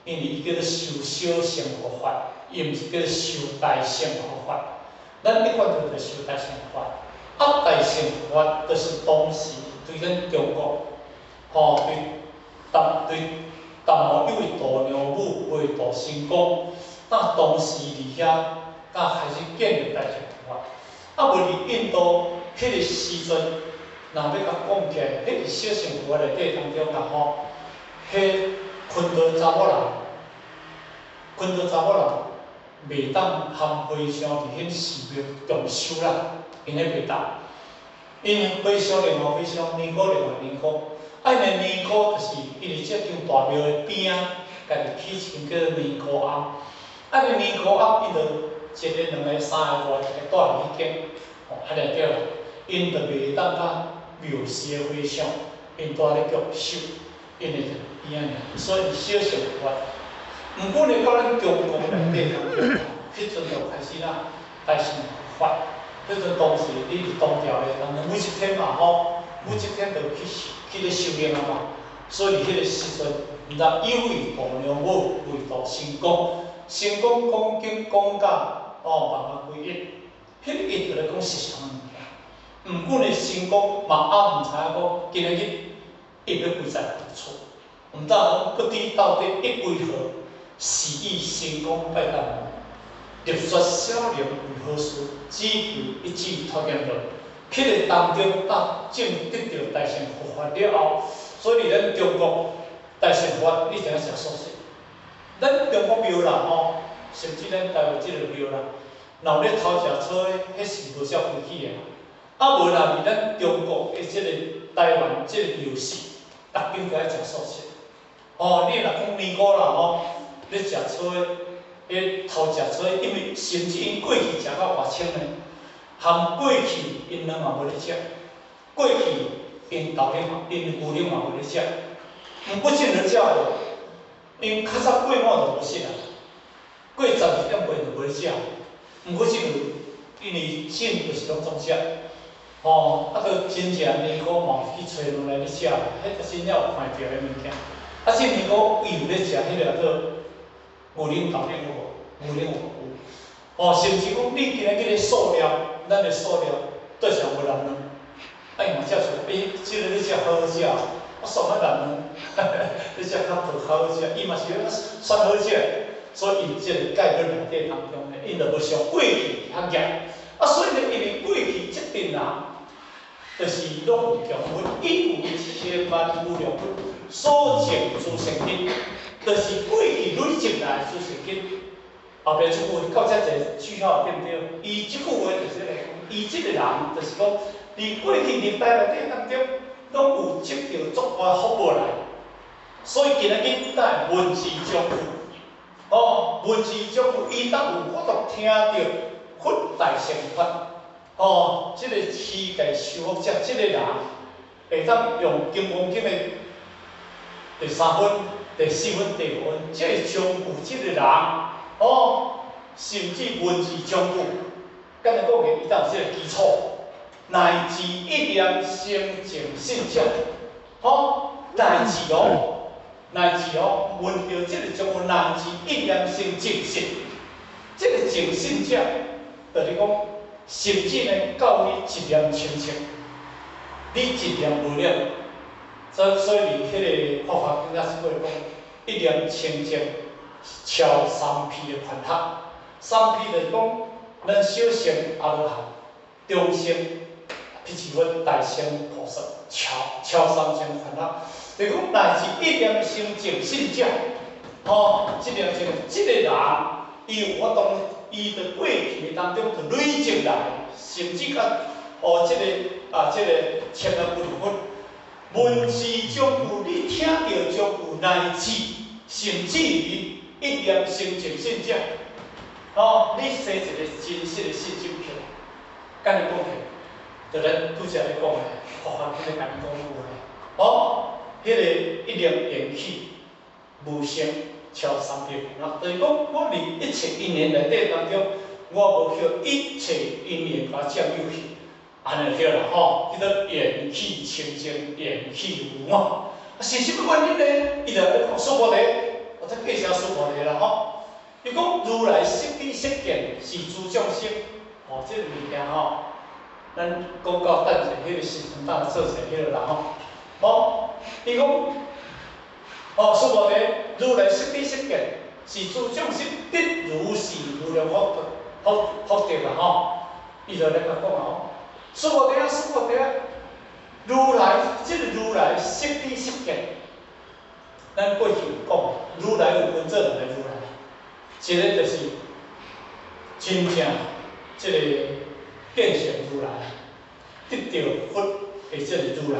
因為伊叫做修小乘佛法，伊毋是叫做修大乘佛法。咱一貫都是修大乘佛法，啊，大乘佛法就是當時對咱中國，吼，對淡對淡毛有位度娘母為度神功，當當時佇遐，才開始建立大乘佛法。啊，無佇印度彼個時陣，若欲共講起來，彼佇小乘佛法內底當中啦吼，彼昆道查某人，昆道查某人袂當含和尚佇彼寺廟共修啦，𪜶彼袂當。𪜶和尚另外和尚，尼姑另外尼姑。啊，𪜶的尼姑就是因為這間大廟的邊仔，家己起一間叫做尼姑庵。啊，個尼姑庵，𪜶就一个、兩个、三个、五个，一个住佇彼間，吼，按呢對啦。𪜶就袂當佮廟寺的和尚，𪜶住咧共修，𪜶會邊仔爾，所以小乘佛法。毋過呢，到咱中國內底當中，彼陣就開始啦，大乘佛法。彼陣當時你佇唐朝的當陣，每一天嘛吼，每一天都去去咧修煉啊嘛。所以佇彼个時陣，毋知有位度娘母為度神功，神功講經講甲哦，萬法歸一。彼個一就咧講實相的物件。毋過呢，神功嘛猶毋知影講，今仔日一欲歸在何處？毋知講不知到底一歸何？是以神功拜大魔。立說小靈為何事？只求一指脫險論。彼个當中，當正得著大乘佛法了後，所以咱中國大乘佛你知影食素食。咱中國廟啦吼，甚至咱台灣這個廟啦，若有咧偷食草的，彼是無照規矩的。啊無啦，佇咱中國的這個台灣這個廟寺，逐間都愛食素食。哦，你若講年糕啦吼，咧食草的，彼偷食草的，因為甚至𪜶過去食到偌清呢，含過去𪜶卵嘛無咧食，過去𪜶豆奶嘛，𪜶牛奶嘛無咧食，毋過這個食無，𪜶較早過午就無食啊，過12點半就無咧食，毋過這個因為種就是攏總食，吼，啊，閣真正年糕嘛有去揣卵來咧食，彼個真正有看著的物件。啊，這年糕伊有咧食彼個叫做牛奶豆奶有無？牛奶有無？有。哦，甚至講你今仔日咧素料，咱的素料對上無卵卵，啊伊嘛食出，欸，這个你食好好食，我爽啊卵卵，你食較薄較好食，伊嘛是咧選好食，所以𪜶這個戒律內底當中呢，𪜶就無像過去遐嚴。啊，所以呢，因為過去這陣人，就是攏有強分，伊有千萬無量分所證諸善根，就是過去累積來諸善根。後壁這句話到遮一個句號對毋對？伊這句話就是來講，伊這個人就是講，佇過去歷代內底當中，攏有積著足大福報來，所以今仔日才會聞思將有，哦，聞思將有，伊當有法度聽著佛大乘法，哦，這個持戒修福者，這個人會當用金剛經的第三分、第四分、第五分，這個將有這個人。哦，甚至聞思將有，敢若講的，伊才有這個基礎，乃至一念生淨信者，哦，乃至哦，乃至哦，聞著這個將有乃至一念生淨信，這個淨信者，就是講，甚至呢，到你一念清淨，你一念無染，所以佇彼個法華經也是過講，一念清淨。超三披的煩惱，三披就是講，咱小乘阿羅漢、中乘辟支佛、大乘菩薩，超三乘煩惱。就是講，乃至一念生淨信者，吼，這念生這個人，伊有法度，伊佇過去的當中就累積來，甚至甲哦，這個啊，這個千萬無量佛，聞思將有，你聽著將有乃至甚至於。一念生淨信者，哦，你生一個真實的信心起來，敢若講起，就咱拄才咧講的，佛法經咧共咱講有的，哦，彼個一念緣起無生超三披煩惱，就是講我佇一切因緣內底當中，我無予一切因緣共我佔有去，按呢對啦吼，叫做緣起清淨，緣起無我。啊，是啥物原因呢？伊就咧講須菩提。我再介紹須菩提啦吼，伊講如來悉知悉見是諸眾生，吼，這個物件吼，咱講到等者彼個時陣，等做者彼個啦吼，吼，伊講，哦，須菩提，如來悉知悉見是諸眾生得如是無量福德，福德啦吼，伊就咧共講啊吼，須菩提啊，須菩提啊，如來，這個如來悉知悉見。咱過去有講，如來有分做兩個如來，一個就是真正這個見性如來，得著佛的這個如來。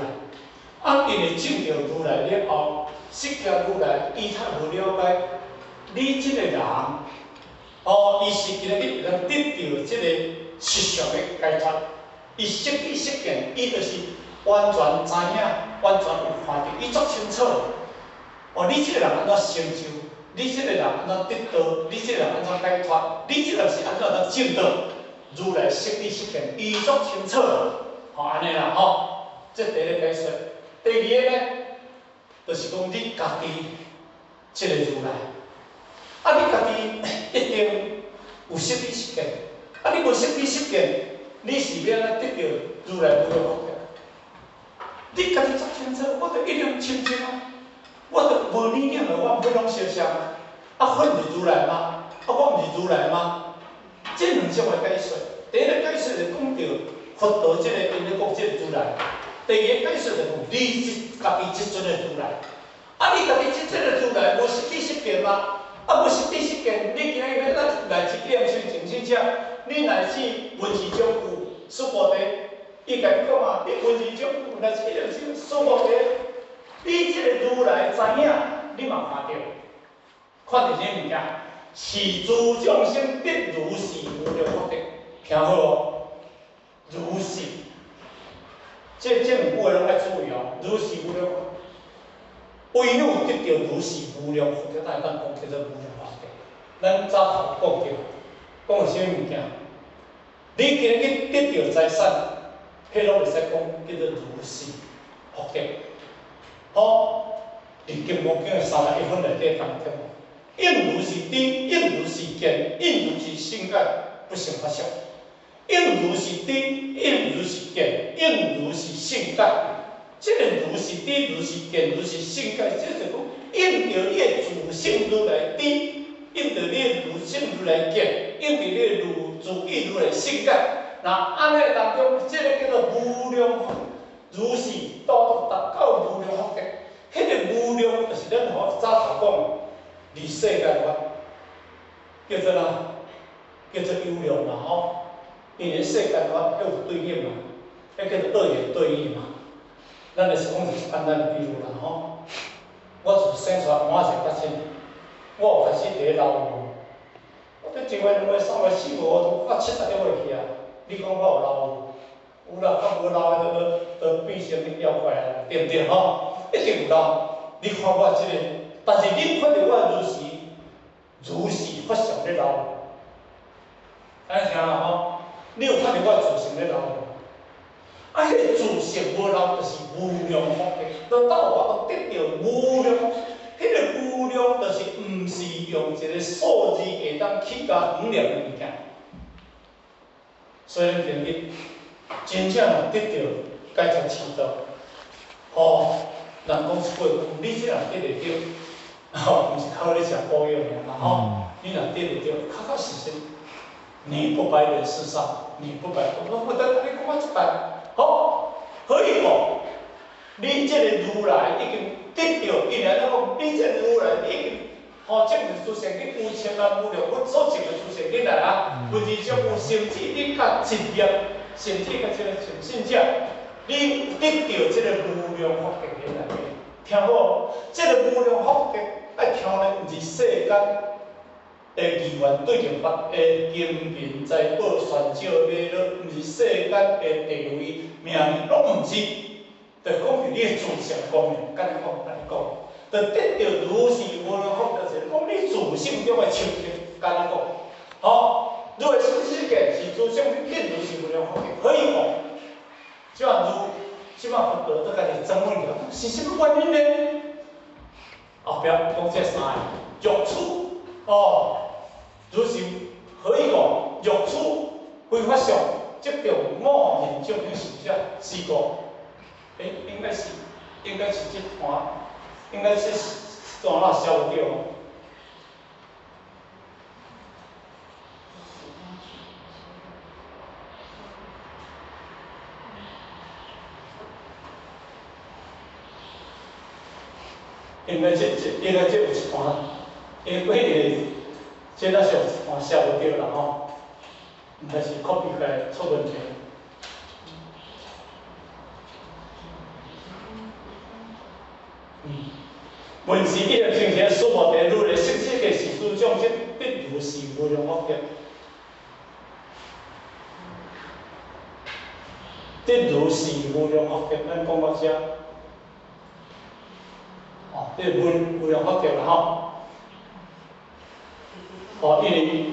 啊，因為證著如來了後，釋迦如來伊較無了解，你這個人，哦，伊是今仔日會當得著這個實相的解脫，伊悉知悉見，伊就是完全知影，完全有看著，伊足清楚。哦，你這個人按怎成就？你這個人按怎得道？你這個人按怎解脫？你這個人是按怎當證道？如來悉地悉見，伊足清楚，吼按呢啦吼。這第一个解說，第二个呢，就是講你家己這个如來，啊，你家己一定有悉地悉見，啊，你無悉地悉見，你是欲按怎得著如來無量福德？你家己足清楚，我著一定清淨啊，我著無念念的，我毋會攏相像啊，啊，佛毋是如來嗎？啊，我毋是如來嗎？這兩種的解說，第一个解說就講著佛陀這個𪜶咧講這個如來，第二个解說就講你這家己這尊的如來，啊，你家己這尊的如來無悉地悉見嗎？啊，無悉地悉見，你今日欲來來自念心淨信者，你若是聞思種句，須菩提，伊共你講啊，你聞思種句，若是念心須菩提，你這个如來知影，你嘛看著，看著啥物件？是諸眾生得如是無量福德，聽好哦，如是，這兩句話攏愛注意哦，如是無量，唯有得著如是無量福德，才會當講叫做無量福德。咱早頭講著，講啥物件？你今日去得著財產，彼攏會使講叫做如是福德。好，佇金剛經的31分內底當中。應如是知，應如是見，應如是勝解，不成法相。應如是知，應如是見，應如是勝解。這个如是知，如是見，如是勝解，這就講應著你的自性如來知，應著你的如性如來見，應著你的如自意如來勝解。那按呢當中，這个叫做無量如是度達到無量福德。彼个無量就是咱吼早頭講。佇世間法叫做啥？叫做有量嘛吼，因為世間法彼有對應嘛，彼叫做二元對立嘛。咱就是講一個簡單的比喻啦吼。我自生出來換一個較深，我有開始佇咧老無？我佇一月、兩月、三月、四月、五月，到70個月去啊。你講我有老無？有啦，較無老的都變成妖怪啊，對毋對吼？一定有老。你看我這个。但是恁看著我如是如是法相咧老無？按呢聽啦吼，你有看著我自性咧老無？啊，彼个自性無老，就是無量福德。都到我都得著無量，彼个無量就是毋是用一个數字會當去共衡量的物件。所以咱今日真正若得著解脫聖道，吼，人講一句話，你這若得會著。吼，毋是靠你食補藥爾啦吼，你若得會著，確確實實，你不白人世上，你不白，我我等你講我這擺，好，何以故？你這個如來已經得著，伊來講，你這個如來已經，吼，證明出現你有千萬無量，我所證的出現你來啊，有二種有甚至你較一念，甚至較這個淨信者，你得著這個無量福德的內面，聽好，這個無量福德。愛聽的毋是世間的二元對立法的金銀財寶權少買樂，毋是世間的地位名利，攏毋是。就講著你的自性光明，按呢講，按呢講，就得著如是無量福德，就是講你自性中的清淨，按呢講。吼，如來生世界是自性得如是無量福德，何以故？這樣如，這擺佛陀都家己爭問了，是啥物原因呢？後壁講這三个，若處哦，如是何以故？若處非法相，則著五蘊眾生是者是故。欸，應該是這段，應該是這段哪寫無著？應該這有一段，因為彼个這那是有一段寫無著啦吼，毋知是 copy 起來出問題。聞是一念生起，須菩提如來悉知嘅是諸眾生得如是無量福德，得如是無量福德，咱講到遮。哦，這無量福德啦吼。哦，因為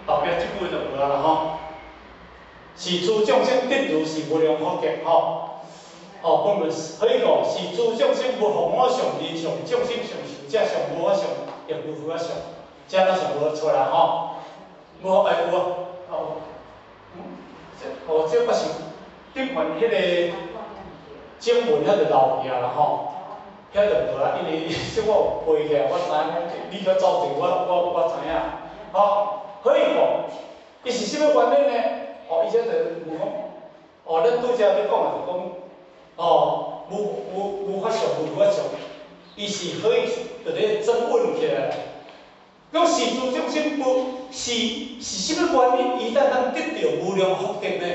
後壁這句就無啊啦吼。是諸眾生得如是無量福德吼。哦，本文何以故？是諸眾生無復我相、人相、眾生相、壽者相、無我相、亦無佛相，這攏是無出來吼。無哎有啊，哦，這哦這我是頂懸彼個經文遐就漏去啊啦吼，遐就無啦，因為這我有背起來，我知影講你閣走對，我知影。吼，何以故？伊是啥物原因呢？哦，伊這就問講，哦，咱拄才咧講的就講。哦，無無法相，無法相，伊是何以就咧爭問起來？講是諸眾生無是是啥物原因，伊才當得著無量福德呢？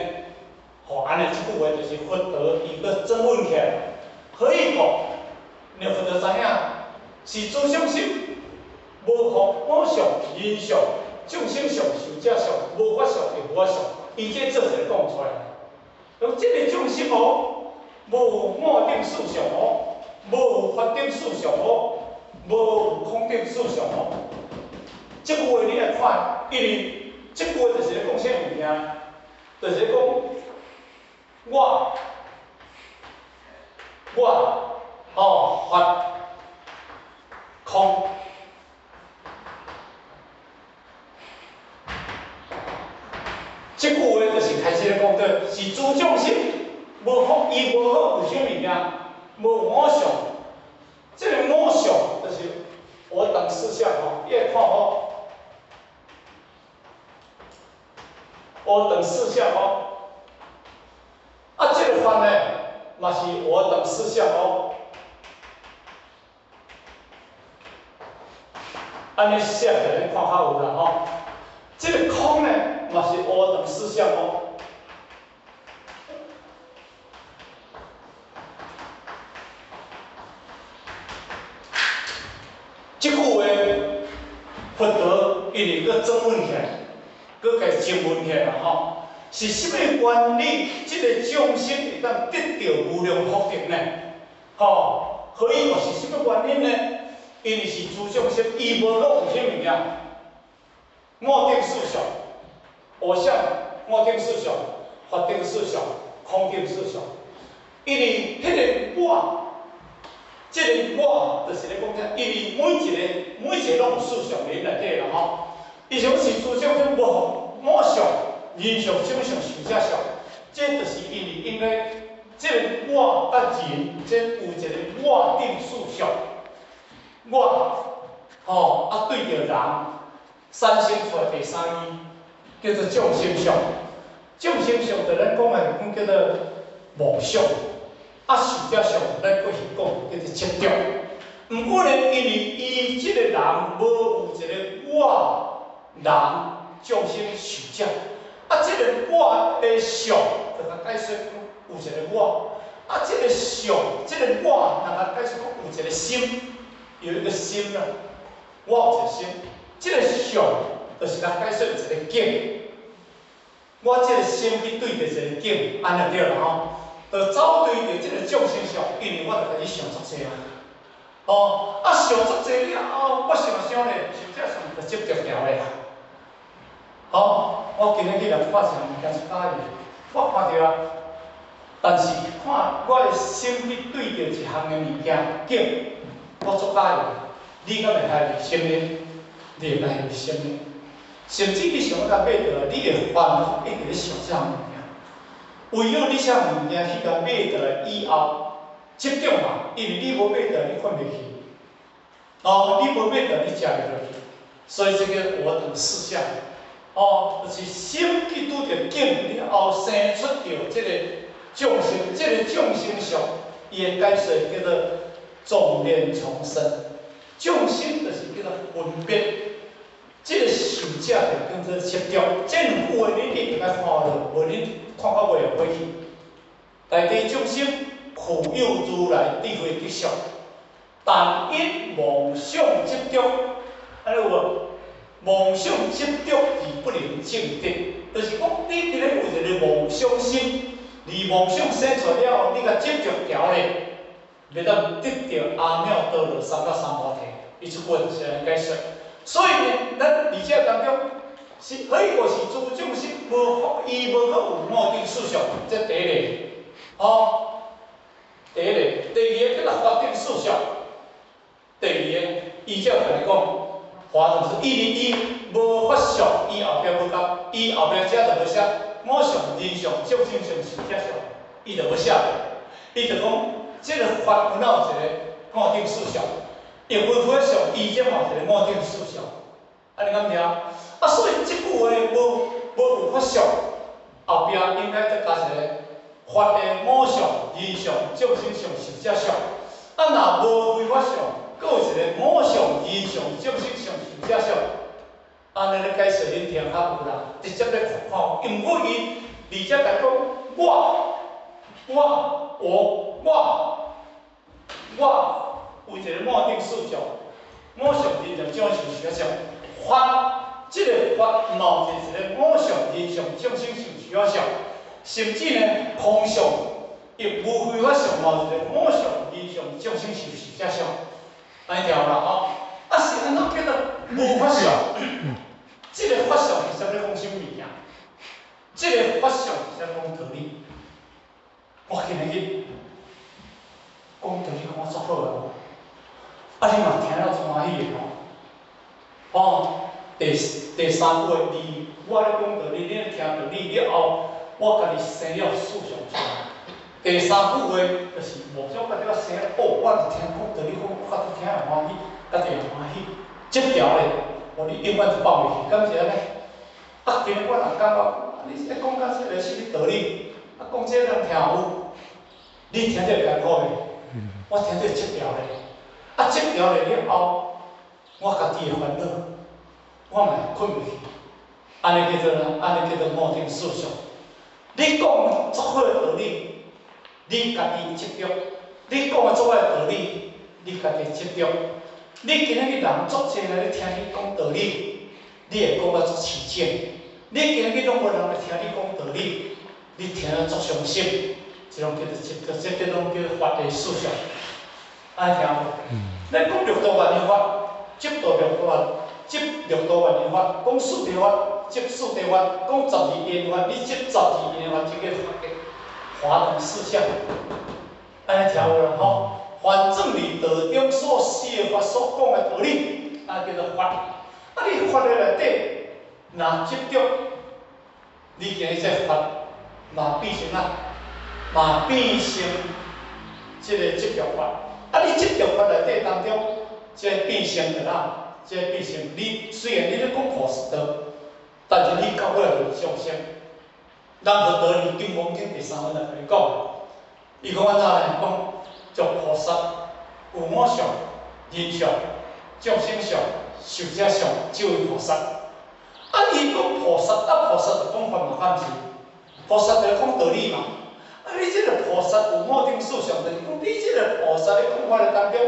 吼，按呢這句話就是佛陀伊閣爭問起來。何以故？你佛陀知影，是諸眾生無復我相、人相、眾生相、壽者相、無法相、亦無法相，伊這做一个講出來。講這个眾生哦。無我頂四相哦，無法頂四相哦，無空頂四相哦。這句話你來看，因為這句話就是咧講啥物件？就是咧講我、我、哦法、空。這句話就是開始咧講到，是諸眾生。無福，伊無好有啥物件？無我相，這个我相就是我等四相吼，你來看吼，我等四相吼，啊，這个法呢，嘛是我等四相哦。按呢寫起來，你看較有啦吼。這个空呢，嘛是我等四相哦。這句話，佛陀因為閣爭問起來，閣共爭問起來啦吼，是啥物原理？這个眾生會當得著無量福德呢？吼，何以故？是啥物原因呢？因為是諸眾生，伊無閣有啥物件？我頂四相，我相，我頂四相，法頂四相，空頂四相。因為彼个我。這个我就是咧講啥？因為每一個每一個攏有思想佇內底啦吼。伊想是諸眾生無我相、人相、眾相、壽者相，這就是因為應該這个我佮人，這有一个我頂思想，我吼啊對著人產生出來第三義，叫做眾生相。眾生相就咱講的講叫做妄想。啊，壽者相，咱過去講叫做執著。毋過呢，因為伊這個人無有一个我人眾生壽者，啊，這个我的相，就共解說講有一个我，啊，這个相，這个我，若共解說講有一个心，有一个心啦，我有一个心，這个相就是共解說有一个境，我這个心去對著一个境，按呢對啦吼。就走對著這个眾生相，因為我就開始想足濟啊，哦，啊想足濟了後，我想想咧，想這想就執著牢咧。吼，我今日去來看一項物件出喜意，我看著啊，但是看我的心去對著一項的物件境，我足喜意，你敢會害入心呢？你會害入心呢？甚至你想欲共買倒來，你會反覆一直咧想這項物件。唯有你啥物件去共買倒來以後，執著嘛，因為你無買倒來，你困袂去。哦，你無買倒來，你食袂落去。所以這个我等四相，哦，就是心去拄著境了後生出著這个眾生，這个眾生相，伊的解說叫做眾念叢生。眾生就是叫做分別，這个壽者就叫做執著。這兩句話你一定愛看落，無你看到尾會過去。大地眾生苦有如來智慧德相，但因妄想執著，按呢有無？妄想執著而不能證得，就是講你佇咧有一个妄想心，而妄想生出來了後，你共執著牢咧，袂當得著阿耨多羅三藐三菩提。伊這句話就是按呢解說。所以呢，咱佇這當中，是何以故是諸眾生無法，伊無閣有五蘊四相，這第一個，吼，第一個，第二個叫做法頂四相。第二個，依照共你講，法就是伊伊無法相，伊後壁無共，伊後壁遮就無寫我相、人相、眾生相、壽者相，伊就無寫。伊就講，這個法有哪有一個五蘊四相？亦無法相，伊這嘛有一個五蘊四相。按呢敢聽？啊，所以這句話無無有法相，後壁應該再加一個法的我相、人相、眾生相、壽者相。啊，若無非法相，閣有一個我相、人相、眾生相、壽者相。按呢咧解釋，恁聽較有啦。直接咧看，毋過伊而且共講我、我、我、我、我有一個五蘊四相，我相、人相、眾生相、壽者相。法，這個法嘛有一個我相、人相、眾生相、壽者相，甚至呢空相，亦無非法相嘛有一個我相、人相、眾生相、壽者相。按呢聽有啦吼？啊是按怎叫做無法相？這個法相是啥物講啥物物件？這個法相是啥講道理？我今日去講道理，講足好啊！啊，你嘛聽了足歡喜的吼。哦，第三句話，我咧講道理，你咧聽道理了後，我家己生了四相出來。第三句話就是無想家己我生哦，我若聽講道理，我家己聽會歡喜，家己會歡喜。這條咧，我你永遠就放袂去，敢是按呢？啊，今日我若感覺，你咧講到這個啥物道理？啊，講這個人聽有，你聽著會艱苦袂？我聽著這條咧，啊，這條咧了後，我家己的煩惱，我嘛會睏袂去。按呢叫做啥？按呢叫做五蘊四相。你講足好的道理，你家己執著；你講的足歹的道理，你家己執著。你今仔日人足濟來咧聽你講道理，你會講甲足市井；你今仔日攏無人來聽你講道理，你聽了足傷心。這攏叫做執著，這個攏叫法的四相。按呢聽無？咱講六度萬行法，執度六度萬，執六度萬行法；講四諦法，執四諦法；講十二因緣法，你執十二因緣法，這個法的華等四相。按呢聽有啦吼？反正佇道中所說法所講的道理，啊叫做法。啊，你法的內底，若執著，你今日這法嘛變成啊，嘛變成這個執著法。啊，你執著法內底當中，這個變成的啦，這個變成你雖然你咧講菩薩道，但是你到尾就是眾生。咱佛道佇金剛經第三分來共你講，伊講按怎呢？講做菩薩有我相、人相、眾生相、壽者相，這為菩薩。啊，伊講菩薩，啊菩薩就講法嘛，敢是？菩薩就講道理嘛。啊，你這個菩薩有五蘊四相，就是講你這個菩薩咧講法的當中，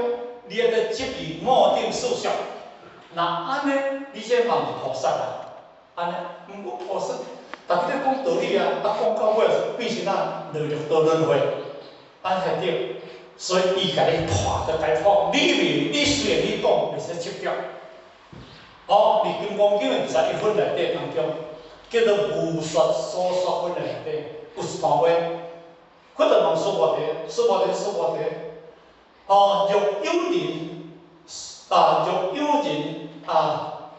你愛得執於五蘊四相。若按呢，你這嘛毋是菩薩啊。按呢，毋過菩薩，逐家咧講道理啊，啊講到尾變成啊落六道輪迴，按呢對。所以伊共你破就解破，你未，你雖然你講袂使執著。哦，佇金剛經的21分內底當中，叫做無說所說分內底有一段話，佛就問須菩提，須菩提，須菩提，哦，若有人啊，若有人啊，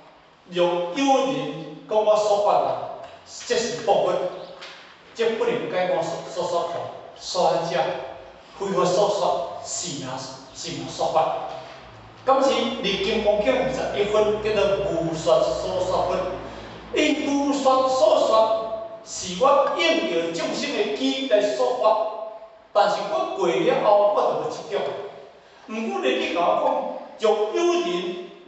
若有人講我說法啊，這是報佛，這不能解我所說法，說者，非佛所說，是名是名說法。敢是佇金剛經21分叫做無說所說分，因無說所說是我應著眾生的機來說法，但是我過了後，我就無執著。毋過呢，你共我講，若有人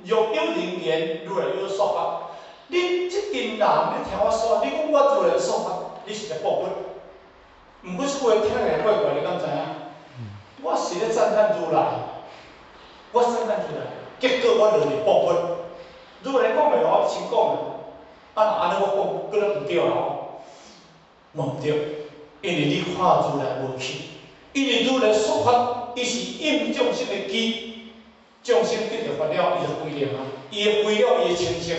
若有人言，如來有說法。你這陣人，你聽我說，你講我如來說法，你是咧報佛。毋過這句話聽起來怪怪，你敢知影？我是咧讚歎如來，我讚歎如來，結果我落去報佛。如來講的我先講的，啊若按呢我講，閣咧毋對啊吼，嘛毋對，因為你看如來無去，因為如來說法，伊是應眾生的機，眾生得著法了，伊就歸零啊，伊會歸了伊的清淨。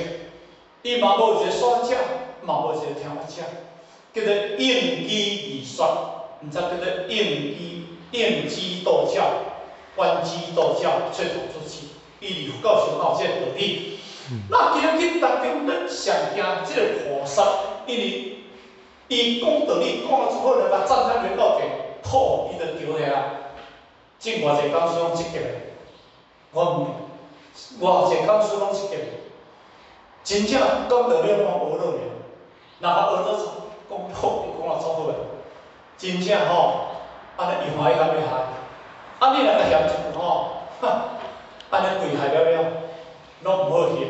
伊嘛無一个說者，嘛無一个聽法者，叫做應機而說，毋知叫做應機應機度教，觀機度教，吹頭出氣。伊佇佛教上有這個道理。那今日去當中，咱上驚這個菩薩，因為伊講道理講啊足好，人家讚歎袂到地，土伊就丟下啊。種偌濟工師攏積極的，我問你，偌濟工師攏積極的，真正講道理攏學落爾，若學做講好，伊講啊足好的，真正吼，按呢伊歡喜甲欲害，啊你若共嫌一句吼，哈，按呢規害了了，攏毋好去。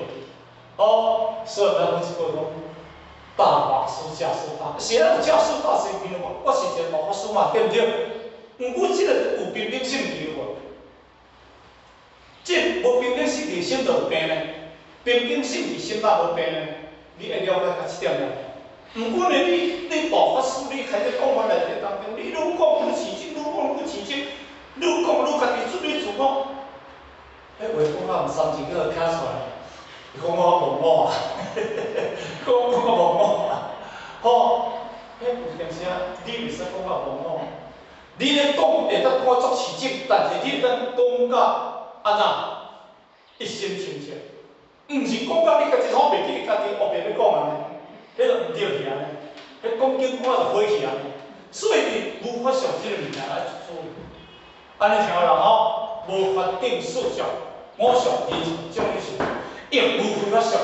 哦，所以咱講這句講，大法師教授大，是咱有教授大神奇無？我是一個大法師嘛，對毋對？毋過這個有平等性質無？這無平等性質，心就有病呢。平等性質心哪無病呢？你會了解到這點無？毋過呢，你大法師，你開始講法內底當中，你愈講愈起勁，愈講愈起勁，愈講愈家己出愈自我。彼話講到毋三字叫聽出來，伊講我忘我啊，講我忘我啊，吼，彼有當時啊，你袂使講到忘我。你咧講會當講足起勁，但是你會當講甲按怎一心清澈，毋是講甲你家己攏袂記得家己烏白欲講按呢，彼就毋對去按呢，彼講經講就火去按呢。所以佇無法相這個物件愛注意，按呢聽有人吼，無法定四相，五相人種意思，亦無非法相。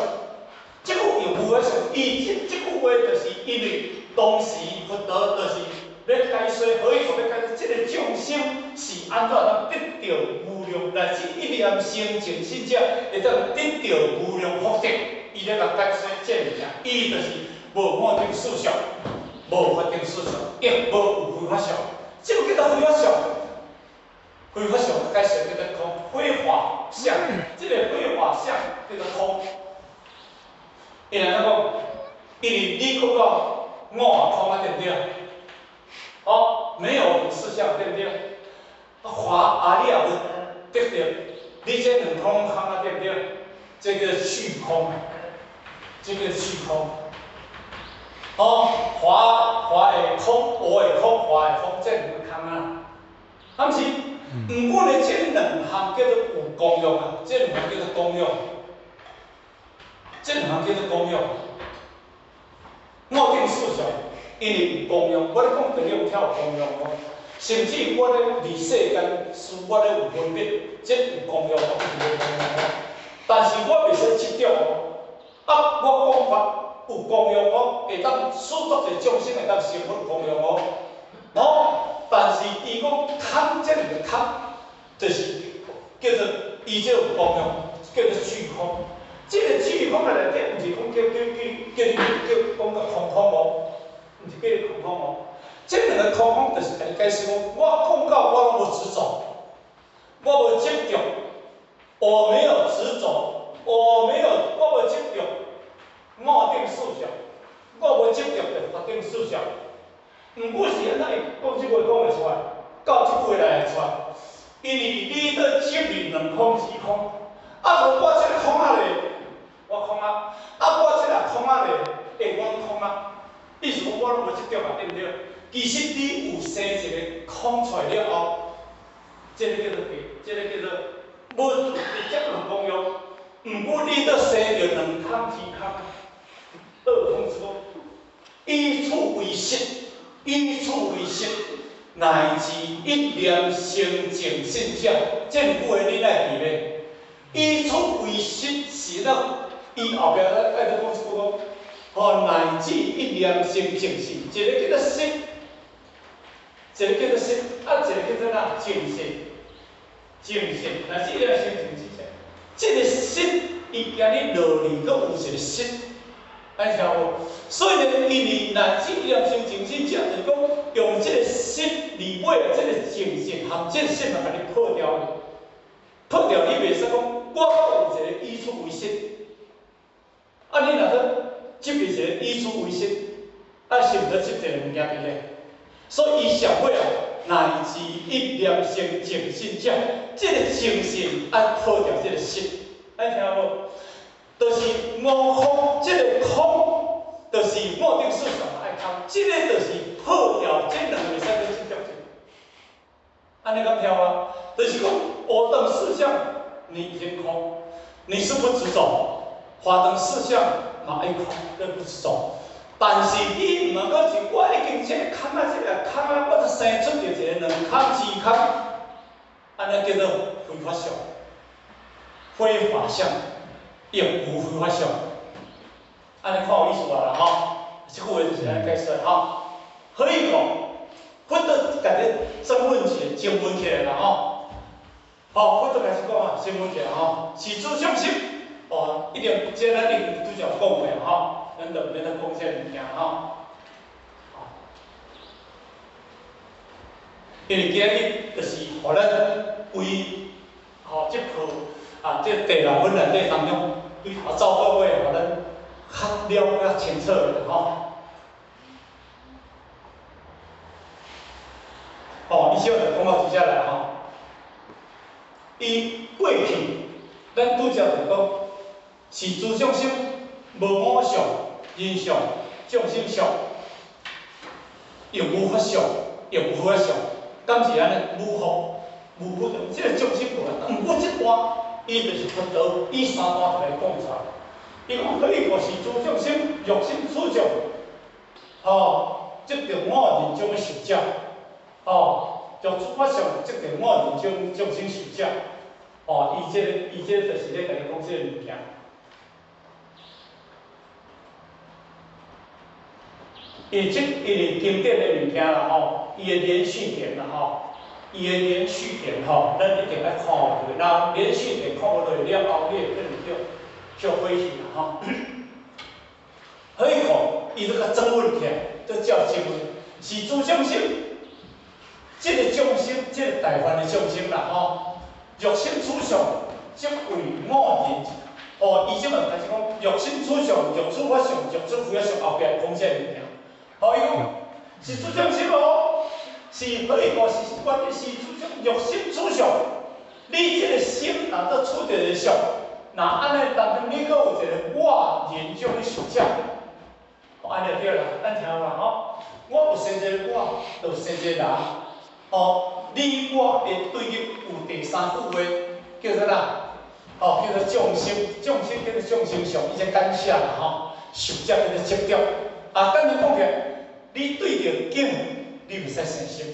這句亦無法相，伊這句話就是因為當時佛陀就是欲解說，何以講欲解說？這個眾生是按怎通得著無量乃至一念生淨信者，會當得著無量福德。伊咧共解說這物件，伊就是無我定四相，無法定四相，亦無有非法相。這個叫做非法相，非法相解說叫做空，非法相，這個非法相叫做空。伊按怎講？因為你講到五也空啊，對毋對？哦，沒有四相，對毋對？啊，華阿你也無得著，你這兩空空啊，對毋對？這個虛空，這個虛空。哦，華華會空，無會空，華會空，這兩個空啊，啊毋是？毋過呢，這兩項叫做有功用啊，這兩項叫做功用，這兩項叫做功用。五頂四相，因為有功用，我咧講道理有聽有功用哦。甚至我咧佇世間事，我咧有分別，這有功用哦，有功用哦。但是我袂使執著哦。啊，我講法有功用哦，會當使足濟眾生會當成佛有功用哦。哦，但是伊講空這兩個空，就是叫做伊這有功用，叫做虛空。這個虛空的內底，毋是講叫叫叫叫你叫講甲空空哦，毋是叫你空空哦。這兩個空空就是共你解釋講，我講到我攏無執著，我無執著，我沒有執著，我沒有我無執著五頂四相，我無執著著法頂四相。毋過是按怎伊講這句話講會出來，到這句話來會出來，因為你咧執著兩空之空，啊無我這個空啊咧，我空啊，啊我這個空啊咧，欸我空啊，意思講我攏無執著嘛，對毋對？其實你有生一個空出來了後，這個叫做假，這個叫做無直接有功用。毋過你都生著兩空之空，二空之空，以此為實，以此為實，乃至一念生淨信者，這句話你愛記咧？以此為實是咱，伊後壁咱愛閣講一句講，吼乃至一念生淨信，一個叫做實，一個叫做實，啊一個叫做哪淨信，淨信乃至一念生淨信者，這個實伊今日落嚟閣有一個實，愛聽無？所以呢，因為乃至一念生淨信者，就是講用這個實離尾這個淨信含這個實嘛，共你破掉去，破掉你袂使講我閣有一個以此為實，啊你若閣執著一個以此為實，啊是毋是執一個物件佇咧？所以伊上尾啊，乃至一念生淨信者，這個淨信愛破掉這個實，愛聽無？就是五空，這个空，就是五頂四相愛空，這个就是破掉這兩个袂使閣執著者。按呢敢聽無？就是講我等四相，你已經空，你是不執著，法等四相嘛愛空，你不執著。但是你毋通閣是我已經這个空啊，這个空啊，我就生出著一个兩空、二空，按呢叫做非法相，非法相，亦無非法相。按呢看有意思無啦吼？這句話就是按呢解釋吼。何以講？佛陀共你爭論起來，爭論起來啦吼。吼，佛陀開始講啊，爭論起來吼，是諸眾生，哦，一定這咱已經拄才講過吼。咱就毋免再講這个物件吼。因為今日就是予咱規吼這課啊，這第六分內底當中，對頭走到尾，予咱較了解清楚的吼。吼，伊小就講到這遮來吼。伊過去，咱拄才就講，是諸眾生無我相、人相、眾生相，又無法相，又無法相，敢是按呢？無福、無福，這个眾生無啊。毋過這段，伊就是佛陀以三段來講出來。伊講何以故是諸眾生欲心處相，吼，執著我人種的受者，吼，欲處法相執著我人種眾生受者，吼，伊這个，伊這个就是咧共你講這个物件。伊這因為經典的物件啦吼，伊的連續點啦吼，伊的連續點吼，咱一定愛看落去。若連續點看無落去了後，你會變做後悔去啦吼。何以故？伊閣較爭論起來，閣照爭論，是諸眾生，這个眾生，這个大凡的眾生啦吼，欲心處相，則為我人。哦，伊這擺開始講，欲心處相，欲處法相，欲處非法相，後壁講這个物件。吼，伊講是諸眾生哦，是何以故？是關鍵是諸眾欲心處相。你這个心若閣處著一个相，若按呢當中你閣有一个我人種的受者，按呢對啦，咱聽有無吼？我有生一个我，就有生一个人。吼，你我的對立有第三句話，叫做啥？吼，叫做眾生，眾生叫做眾生相，伊才簡寫啦吼。受者叫做執著。啊，簡單講起來，你對著境，你袂使生心；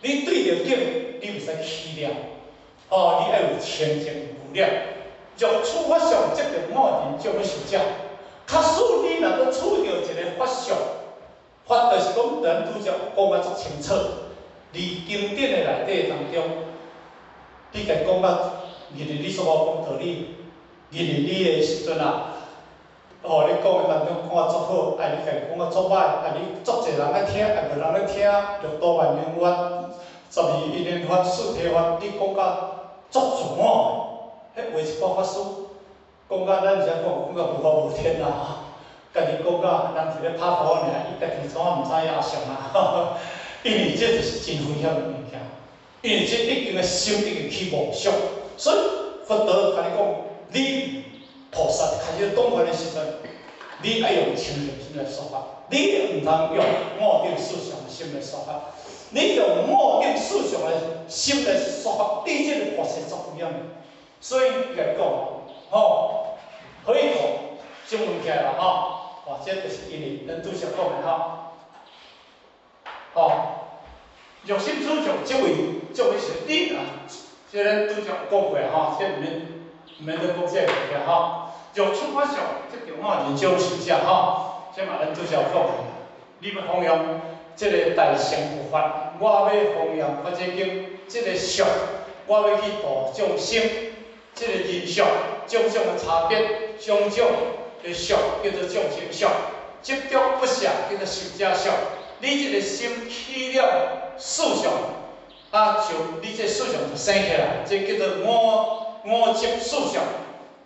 你對著境，你袂使起念。哦，你愛有清淨無染。若處法相，執著我人種的受者。假使你若閣處著一个法相，法就是講，咱拄才講甲足清楚。佇經典的內底當中，你家講甲，認為你所講道理，認為你的時陣啊。哦，你講的當中講甲足好，愛你家己講甲足歹，愛你足濟人愛聽，愛無人咧聽，六度萬行法、十二因緣法、四諦法，你講甲足自我，彼話一寡法師講甲咱遮講講甲無法無天啦，家己講甲人佇咧拍鼓爾，伊家己怎毋知影阿上啊？因為這就是真危險的物件，因為這已經的心已經起妄想，所以佛陀共你講，你。菩薩開始懂法的時陣，你愛用清淨心來說法，你毋通用五頂四相的心來說法。你用五頂四相的心來說法，你這個菩薩足危險的。所以伊共你講，吼，何以故？爭論起來啦，吼，哦，這就是因為咱拄才講的吼，吼，欲心處相，則為眾生你啊，這咱拄才講過吼，這毋免。毋免閣講這个物件吼，欲處法相，執著我人種受者吼，這嘛咱拄才有講的。你欲弘揚這个大乘佛法，我欲弘揚法界經，這个相，我欲去度眾生，這个人相，種種的差別，種種的相叫做眾生相，執著不捨叫做受者相。你這个心起了四相，啊，就你這四相就生起來，這叫做我。五執四相，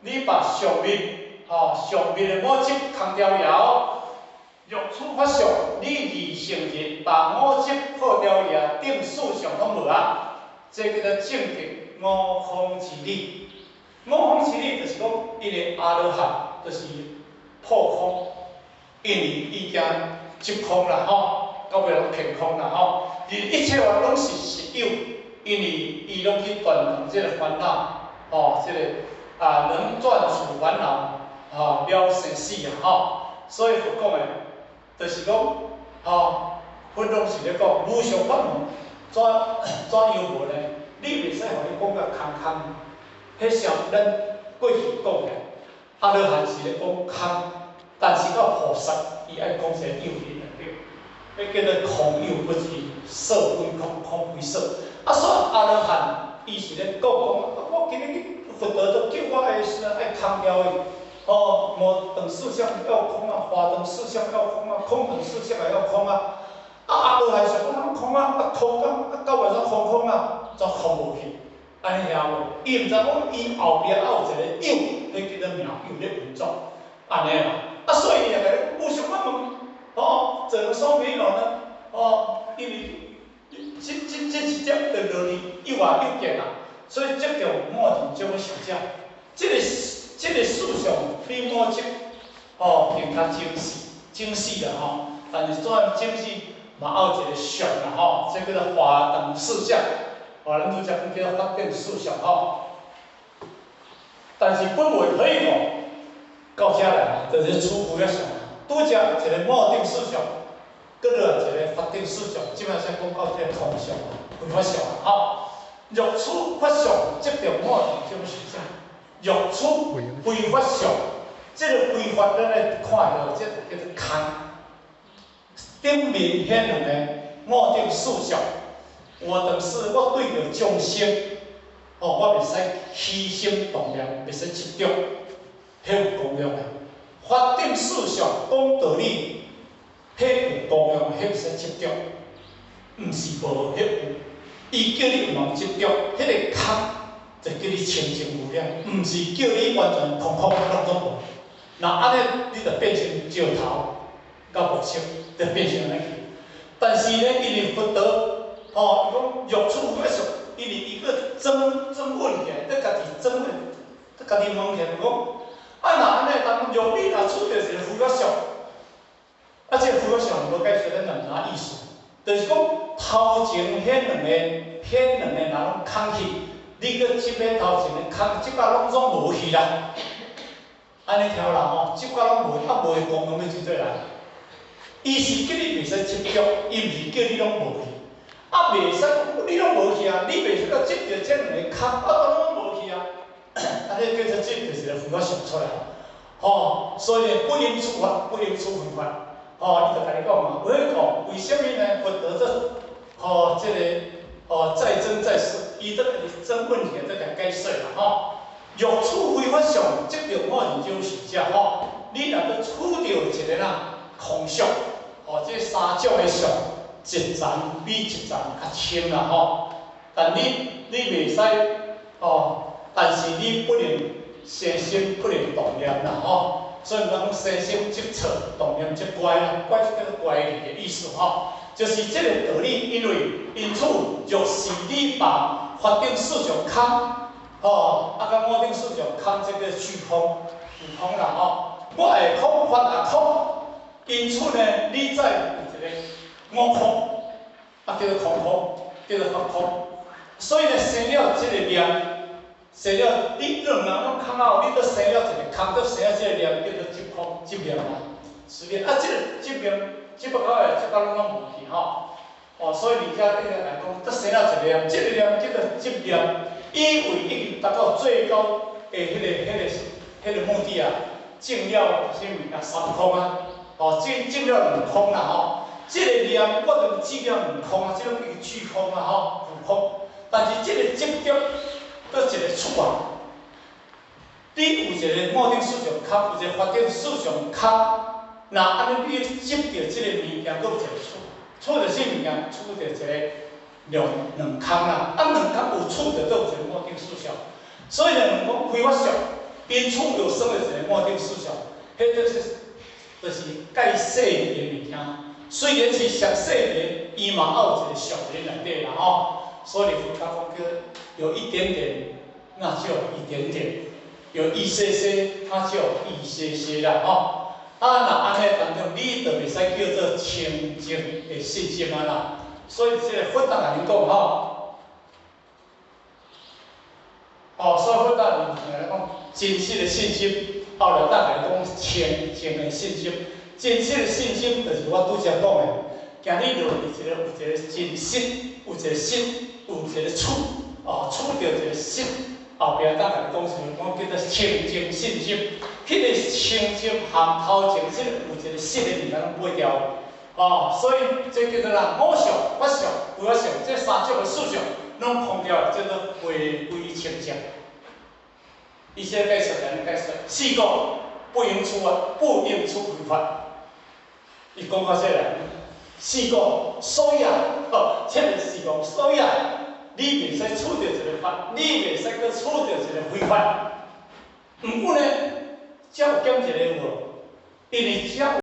你把上面吼上面的五執空掉以後，欲處法相，你二乘人把五執破掉以後，頂四相攏無啊，這叫做證得五空之理。五空之理就是講，伊的阿羅漢，就是破空，因為伊驚執空啦吼，到尾攏騙空啦吼。而一切法攏是實有，因為伊攏去斷這個煩惱，吼，這個啊能斷除煩惱，吼了生死啊吼。所以佛講的，就是講，吼，佛攏是咧講無上法門，怎怎樣無呢？你袂使予伊講甲空空，彼像咱過去講的，阿羅漢是咧講空，但是到菩薩，伊愛講一個有佇內底，彼叫做空有不二，色非空，空非色。啊，所以阿羅漢伊是咧講講，我今日去佛陀都叫我的時陣愛空掉伊，哦，無等四相要空啊，法等四相要空啊，空等四相也要空啊。啊，阿羅漢想講攏空啊，啊空啊，啊到尾怎空空啊，怎空無去？按呢聽無？伊毋知講伊後壁還有一個有，彼叫做妙有咧運作，按呢啦。啊，所以伊就共你無上法門，哦，怎能說沒有呢？哦，因為這一點就落去有啊有見啊，所以這叫末定這種想者，這個思想比末執哦更較精細，精細啦吼。但是怎樣精細嘛有一個相啦吼，這叫做法等四相，哦，咱拄才講叫做法等四相吼。但是本未可以講到遮來，就是處非法相。拄才一個末定四相，閣落來一個法等四相，這擺先講到這個空相、非法相吼。若處法相，即著末定這種思想；若處非法相，這個非法咱來看著，這叫做空。頂面彼兩个末定四相，我等是我對著眾生，哦，我袂使起心動念，袂使執著，彼有功用的。法等四相講道理，彼有功用，彼袂使執著，毋是無，彼有。伊叫你毋通執著，彼个空就叫你清淨無染，毋是叫你完全空空攏總無。若按呢，你就變成石頭佮木石，就變成按呢去。但是呢，因為佛陀，吼，伊講若處非法相，因為伊閣爭爭問起來，閣家己爭問，閣家己問起來講，啊若按呢，當若你若處著一個非法相，啊，這個非法相無解說咱嘛毋知影意思，就是講頭前彼兩個，彼兩個若攏空去，你閣執彼頭前的空，執甲攏總無去啦。按呢聽啦吼，執甲攏無，啊無的功用欲怎做來？伊是叫你袂使執著，伊毋是叫你攏無去。啊，袂使講你攏無去啊，你袂使閣執著這兩个空，啊，都攏無去啊。按呢叫做執著一個非法相出來，吼，所以不應處法，不應處非法。吼，伊就共你講嘛，有彼講為啥物呢？佛陀這，吼，這個，吼，再爭再說，伊都共你爭問題，閣共解說啦，吼。若處非法相，則著末定這種受者吼。你若閣處著一個啦空相，吼，這三種的相，一層比一層較深啦吼。但你袂使，吼，但是你不能生心，不能動念啦吼。所以講生心則錯，動念則乖啦，乖是叫做乖離的意思吼。就是這個道理，因為因此，若是你把法等四相空，吼，啊，佮末定四相空，這個虛空，虛空啦吼。我會空，法也空，因此呢，你再有一個五空，啊，叫做空空，叫做法空。所以呢，生了這個念，生了你兩人攏空後，你閣生了一個空，閣生了這個念，叫做執空執念啦。是的，啊，這個執念，執不到的，執到攏攏無去吼。哦，所以佇遮頂來講，閣生了一個念，這個念叫做執念，以為已經達到最高的彼個目的啊，證了啥物件三空啊，哦，證了兩空啦吼。這個念我就證了兩空啊，這種叫虛空啊吼，虛空。但是這個執著，閣一個處啊，你有一個末定四相空，有一個法等四相空，若按呢你執著這個物件，閣有一個處，處著啥物件？處著一個兩空啦，啊兩空有處著閣有一個末定四相，所以呢，講非法相，因處又生了一個末定四相，彼就是蓋細膩的物件。雖然是上細膩，伊嘛有一個相佇內底啦吼。所以佛教講叫有一點點，那就一點點。有一些些，它就一些些啦吼。啊，若按呢當中，你就袂使叫做清淨的信心啊啦。所以這个佛陀共恁講吼，哦，所以佛陀來講真實的信心，後來當來講清淨的信心。真實的信心就是我拄才講的，今日落去一个有一个真實，有一个心，有一个觸，哦，觸著一个實。後壁當來講啥物？講叫做清淨信心。彼个清淨含頭前這个有一個實的物件攏抹掉，哦，所以這叫做啥？我相、法相、非法相，這三種的事相攏空掉，叫做回歸清淨。伊這個解說按呢解說，四個不應處啊，不應處非法。伊講到這來，四個所以啊，哦，這個四個所以啊，你袂使處著一个法，你袂使閣處著一个非法。毋過呢，才有減一个有無？因為才有。